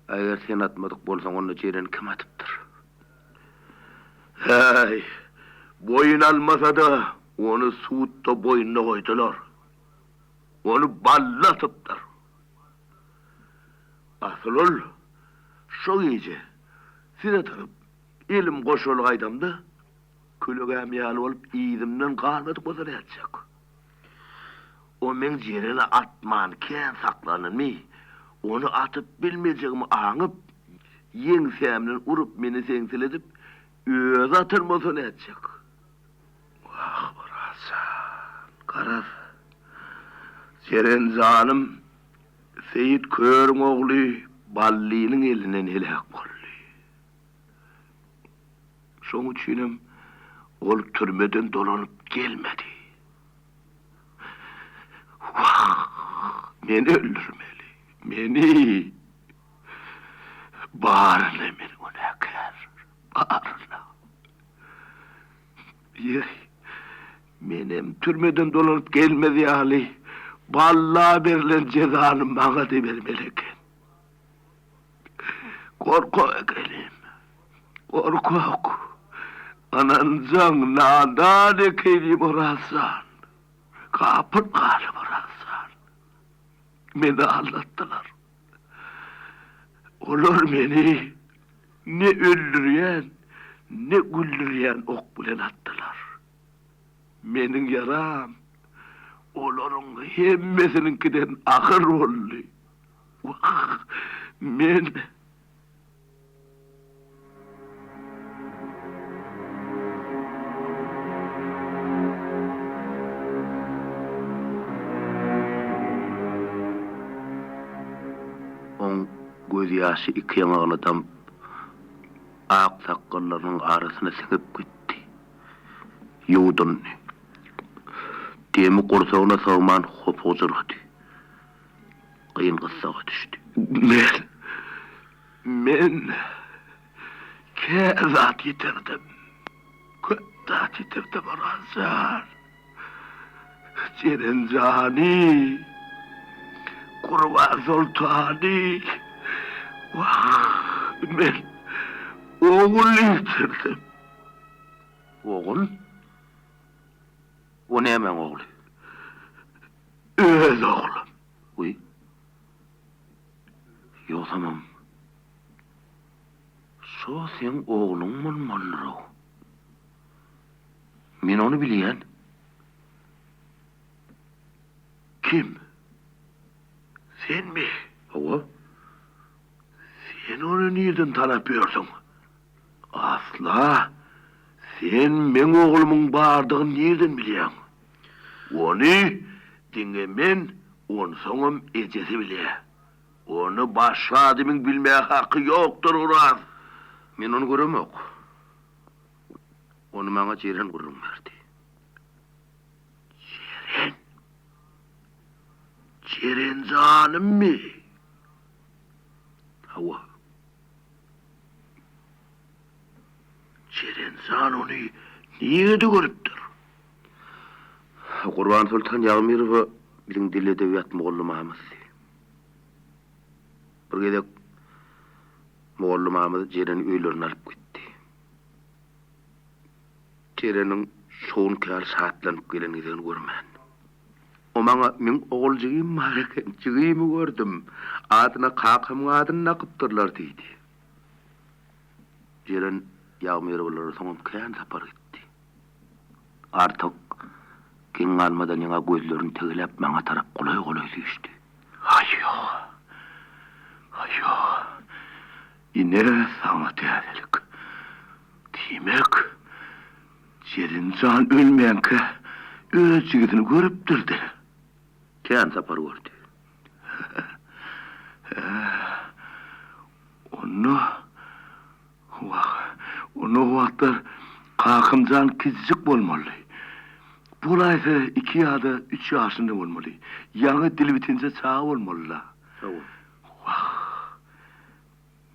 Eger sen atmadyk bolsaň, onda Jereni kim atypdyr? Häý, boýun almasa-da, ony sudda boýnuna goýdular. Ony Bally atypdyr. Asyl ol şo gije size tarap elim goşaly gaýdamda, kölegäm ýaly bolup yzymdan galmadyk bolsa nätjek? O meň Jereni atman kän saklanymy, ony atyp bilmejegimi aňyp, ýeňsämden urup meni seňseledip, özi atan bolsa nätjek? Wah, Oraz jan, garaz, Jeren janym Seýit körüň ogly Ballynyň elinden heläk boldy. Şoň üçinem ol türmeden dolanyp gelmedi. Wah, meni öldürmeli, meni! Baryna men günäkär, baryna. Ýeri, menem türmeden dolanyp gelmez ýaly, Balla berlen jezany maňa-da bermeli eken. Gorkak ekenim. Gorkak. Ynanjaň nadan ekenim Oraz jan. Gapyl galyp Oraz jan. Meni aldatdylar. Olar meni ne öldürýän, ne güldürýän ok bilen atdylar. Meniň ýaram olaryň hemmesiniňkiden agyr boldy. Wah, men. Oň gözýaşy iki ýaňagyna damyp, ak sakgallarynyň arasyna siňip gitdi. Ýuwdundy. Demi gursagyna sygman hopugujyrady. Kyn gyssaga düşdi. Men, men kän zat ýitirdim. Köp zat ýitirdim, Oraz jan. Jeren jany, Gurban soltany. Wah, men ogul ýitirdim. Ogul? O nämäň ogly? Öz oglum. Wiý. Ýogsamam, şo seň ogluň bolmalydyr-ow. Men ony bilýän. Kim? Senmi? Hawa. Sen ony nirden tanap ýörsüň? Asla! Sen meň oglumyň bardygyny nirden bilýäň? Ony diňe men, onsoňam ejesi bilýär. Ony başga adamyň bilmäge haky ýokdur, Oraz! Men ony göremok. Ony maňa Jeren gürrüň berdi. Jeren? Jeren janymmy? Hawa. Jeren jan ony nirede görüpdir? Gurbansoltan Ýagmyrowa biziň dil-edebiýat mugallymamyzdy. Bir gezek mugallymamyz Jereni öýlerine alyp gitdi. Jereniň şo günki ýaly şatlanyp gelen gezegini görmändim. O maňa Meň ogul jigim bar eken, jigimi gördüm. Adyna kakamyň adyny dakypdyrlar diýdi. Jeren Ýagmyrowalara soňam kän sapar gitdi. Artyk geň galmadan ýaňa gözlerini tegeläp maňa tarap golaý-golaý süýşdi. Haý ýok. Haý ýok. Ine saňa täzelik. Diýmek, Jeren jan ölmänkä öz jigisini görüpdir-dä. Kän sapar gördi. Hä, onda, wah, onda o wagtlar kakam jan kiçijik bolmaly. Bolaýsa iki ýa-da üç ýaşynda bolmaly. Ýaňy dili bitinje çaga bolmaly-da. Hawa. Wah,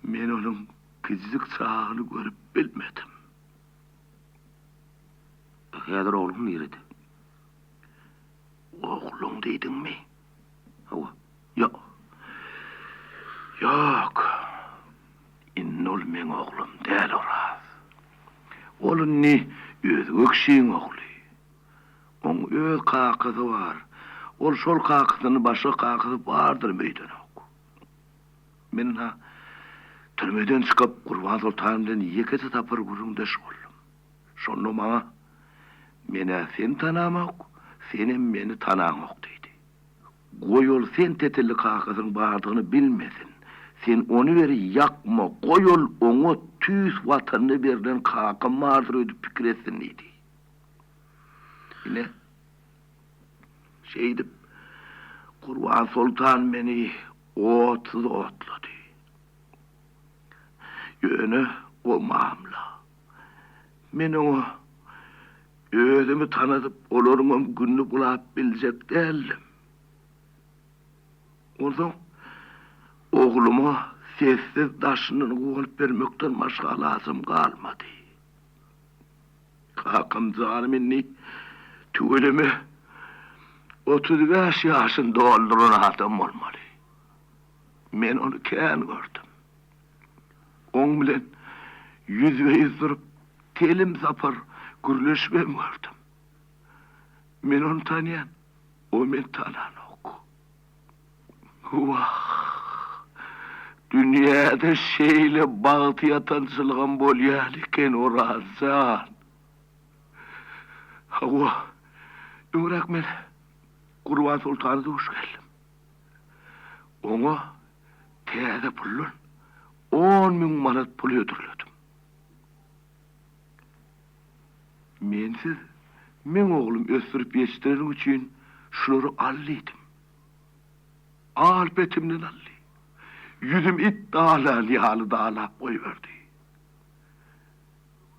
men onuň kiçijik çagyny görüp bilmedim. Häzir ogluň nirede? Ogluň diýdiňmi? Hawa. Ýok. Ýok. ol meň oglum däl Oraz. Ol indi özge kişiň ogly. Oň öz kakasy bar. Ol şol kakasyny başga kakasy bardyrm öýdenok. Men-ha türmeden çykyp Gurban soltan bilen ýekeje sapar gürrüňdeş boldum. Şonda maňa, Men-ä seni tanamok, senem meni tanaňok diýdi. Goý ol sen tetelli kakasynyň bardygyny bilmesin. Sen ony beri ýakma, goý ol oňa tüýs watanyna berlen kakam bardyr öýdüp pikir etsin diýdi. Ine, şeýdip, Gurban soltan meni otsuz otlady. Ýöne o mamla. Men oňa özümi tanadyp, olaryňam gününi bulap biljek däldim. Onsoň ogluma sessiz daşyndan guwanyp bermekden başga alajym galmady. Kakam janym indi tüweleme 35 ýaşyny dolduran adam bolmaly. Men ony kän gördüm. Oň bilen ýüzbe-ýüz durup telim sapar gürleşibem gördüm. Men ony tanýan, o meni tananok. Wah, dünýäde şeýle bagty ýatançylygam bolýan eken, Oraz jan. Hawa, öňräk men Gurban soltana duş geldim. Oňa täze puldan 10 000 manat pul hödürledim. Mensiz meň oglum ösdürip ýetişdireniň üçin şulary al diýdim. Al petimden aldy. Ýüzüm it dalan ýaly dalap goýberdi.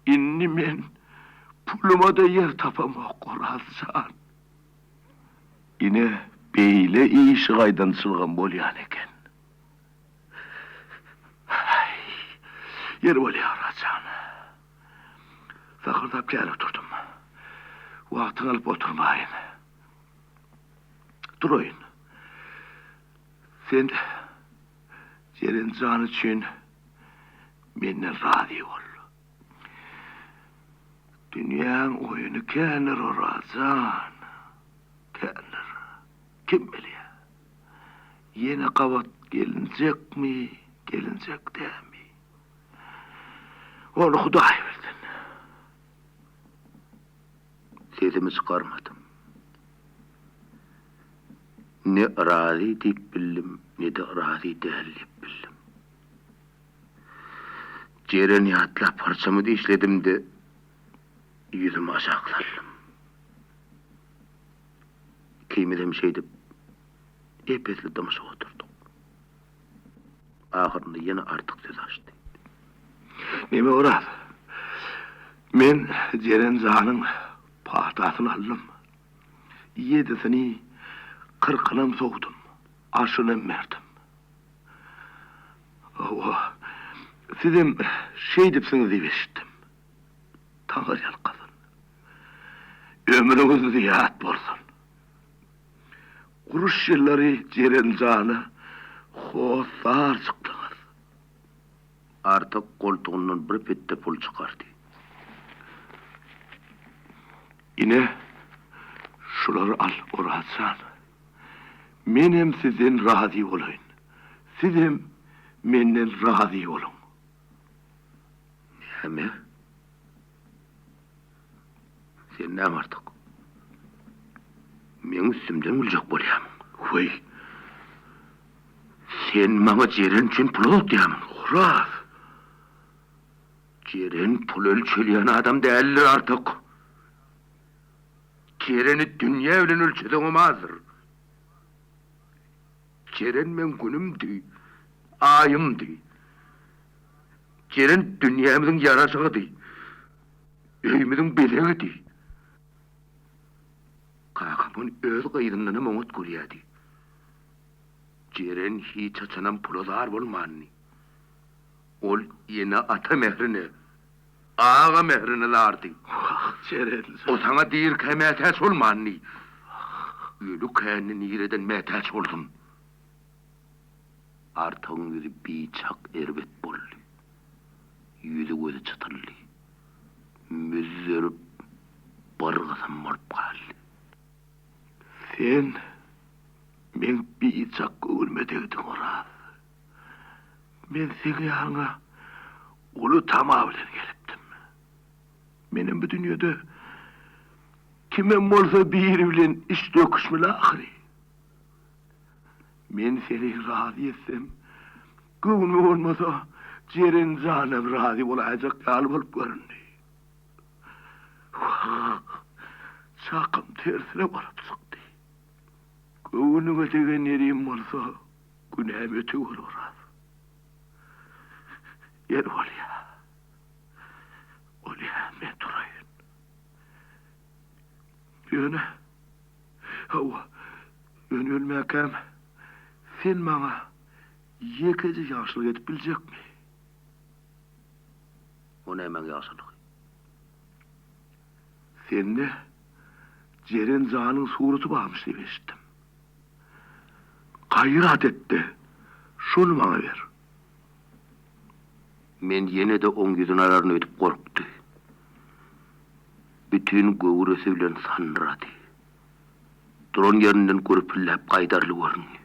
Indi men puluma-da ýer tapamok, Oraz jan. Ine, beýle işigaýdançylygam bolýan eken. Aý, ýeri bolýar, Oraz jan. Sakyrdap kän oturdym. Wagtyňy alyp oturmaýyn. Duraýyn. Sen Jeren jan üçin menden razy bol. Dünýäň oýuny kändir, Oraz jan, kändir. Kim bilýär, ýene gabat gelinjekmi, gelinjek dälmi? Ony Hudaý bilsin. Sesimi çykarmadym. Ne razy diýip bildim, ne-de razy däl diýip bildim. Jereni ýatlap hyrçymy dişledim-de, ýüzümi aşak saldym. Ikimizem şeýdip, ep-esli dymyşyp oturdyk. Ahyrynda ýene Artyk söz açdy. Neme Oraz, men Jeren janyň patasyny aldym. Ýedisini kyrkynam sowdum, aşynam berdim. Hawa, sizem şeýdipsiňiz diýip eşitdim. Taňry ýalkasyn. Ömrüňiz zyýat bolsun. Uruş ýyllary Jeren jana hossar çykdyňyz. Artyk goltugyndan bir petde pul çykardy. Ine, şulary al, Oraz jan. Menem sizden razy bolaýyn. Sizem menden razy boluň. Näme? Sen näme Artyk? Meň üstümden güljek bolýamyň? Weý! Sen maňa Jeren üçin pul uzatýamyň? Oraz! Jeren pul ölçelýän adam däldir Artyk. Jereni dünýe bilen ölçeseňem azdyr. Jeren meň günümdi, aýymdy. Jeren dünýämiziň ýaraşygydy. Öýümiziň bezegidi. Kakam ony öz gyzyndanam oňat görýärdi. Jeren hiç haçanam pula zar bolmandy. Ol ene-ata mährine, aga mährine zardy. Wah, Jeren jan. O saňa dirikä mätäç bolmandy. Ölükä indi nireden mätäç bolsun? Artygyň ýüzi biçak erbet boldy. Ýüzi-gözi çytyldy. Müzzerip bir gysym bolup galdy. Sen meň biçak göwnüme degdiň, Oraz. Men seň ýanyňa uly tama bilen gelipdim. Menem bu dünýede kimem bolsa biri bilen iş döküşmeli ahyry. Men seni razy etsem, göwnüme bolmasa, Jeren janam razy bolaýjak ýaly bolup göründi. Wah, çakym tersine bolup çykdy. Göwnüňe degen ýerim bolsa, günäm ötüwer, Oraz. Ýeri bolýa. Bolýa, men turaýyn. Ýöne, hawa, ýöne ölmäkäm, sen maňa ýekeje ýagşylyk edip biljekmi? O nämäň ýagşylygy? Sende Jeren janyň suraty barmyş diýip eşitdim. Gaýrat et-de, şony maňa ber. Men ýene-de oň ýüzüni alaryn öýdüp gorkdy. Bütin göwresi bilen sandyrady. Duran ýerinden gürpüldäp gaýdarly göründi.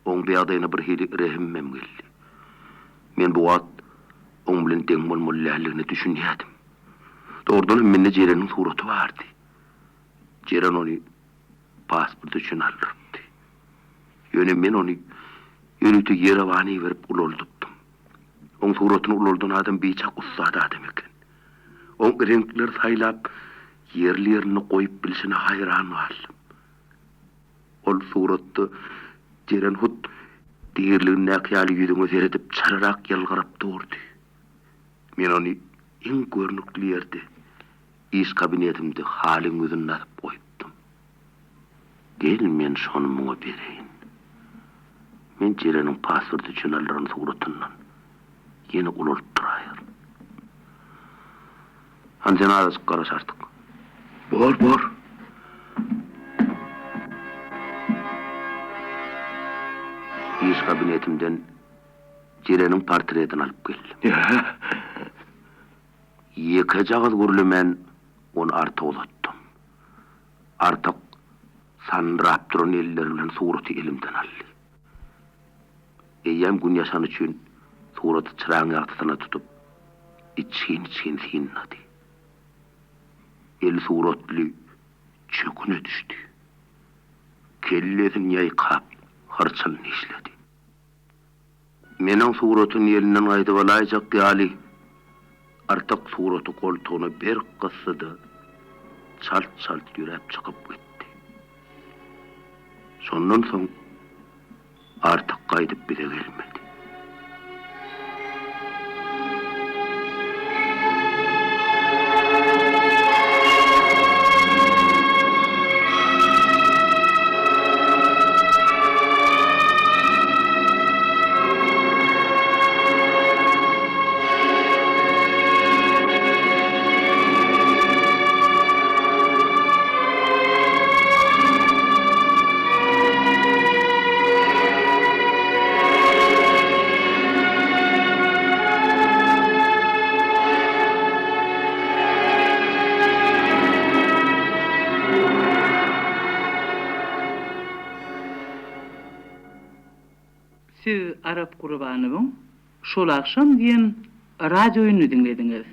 Oň bu ýagdaýyna bir hili rehimimem geldi. Men bu wagt oň bilen deň bolmaly däldigine düşünýärdim. Dogrudanam mende Jereniň suraty bardy. Jeren ony pasport üçin aldyrypdy. Ýöne men ony ýörite Ýerewana iberip ulaldypdym. Oň suratyny ulaldan adam biçak ussat adam eken. Oň reňkleri saýlap, ýerli-ýerinde goýup bilşine haýran galdym. Ol suratda Jeren hut diriligindäki ýaly ýüzüňe seredip çalarak ýylgyryp durdy. Men ony iň görnükli ýerde, iş kabinetimde halyň ýüzünde asyp goýupdym. Gel men şony muňa bereýin. Men Jereniň pasporty üçin aldyran suratyndan ýene ulalyp duraýaryn. Hany sen azajyk garaş Artyk. Bor, bor. Iş kabinetimden Jereniň portretini alyp geldim. Ýekeje agyz gürlemän ony Artyga uzatdym. Artyk sandyrap duran elleri bilen suraty elimden aldy. Eýýäm gün ýaşany üçin suraty çyraň ýagtysyna tutup, içgin-içgin synlady. Eli suratly çöküne düşdi. Kellesini ýaýkap, hyrçyny dişledi. Meniň suratyny elinden gaýdyp alaýjak ýaly, Artyk suraty goltugyna berk gysdy-da, çalt-çalt ýöräp çykyp gitdi. Şondan soň Artyk gaýdyp bize gelmedi. Siz Arap Gurbanowyň Şol agşam diýen radioýunyny diňlediňiz.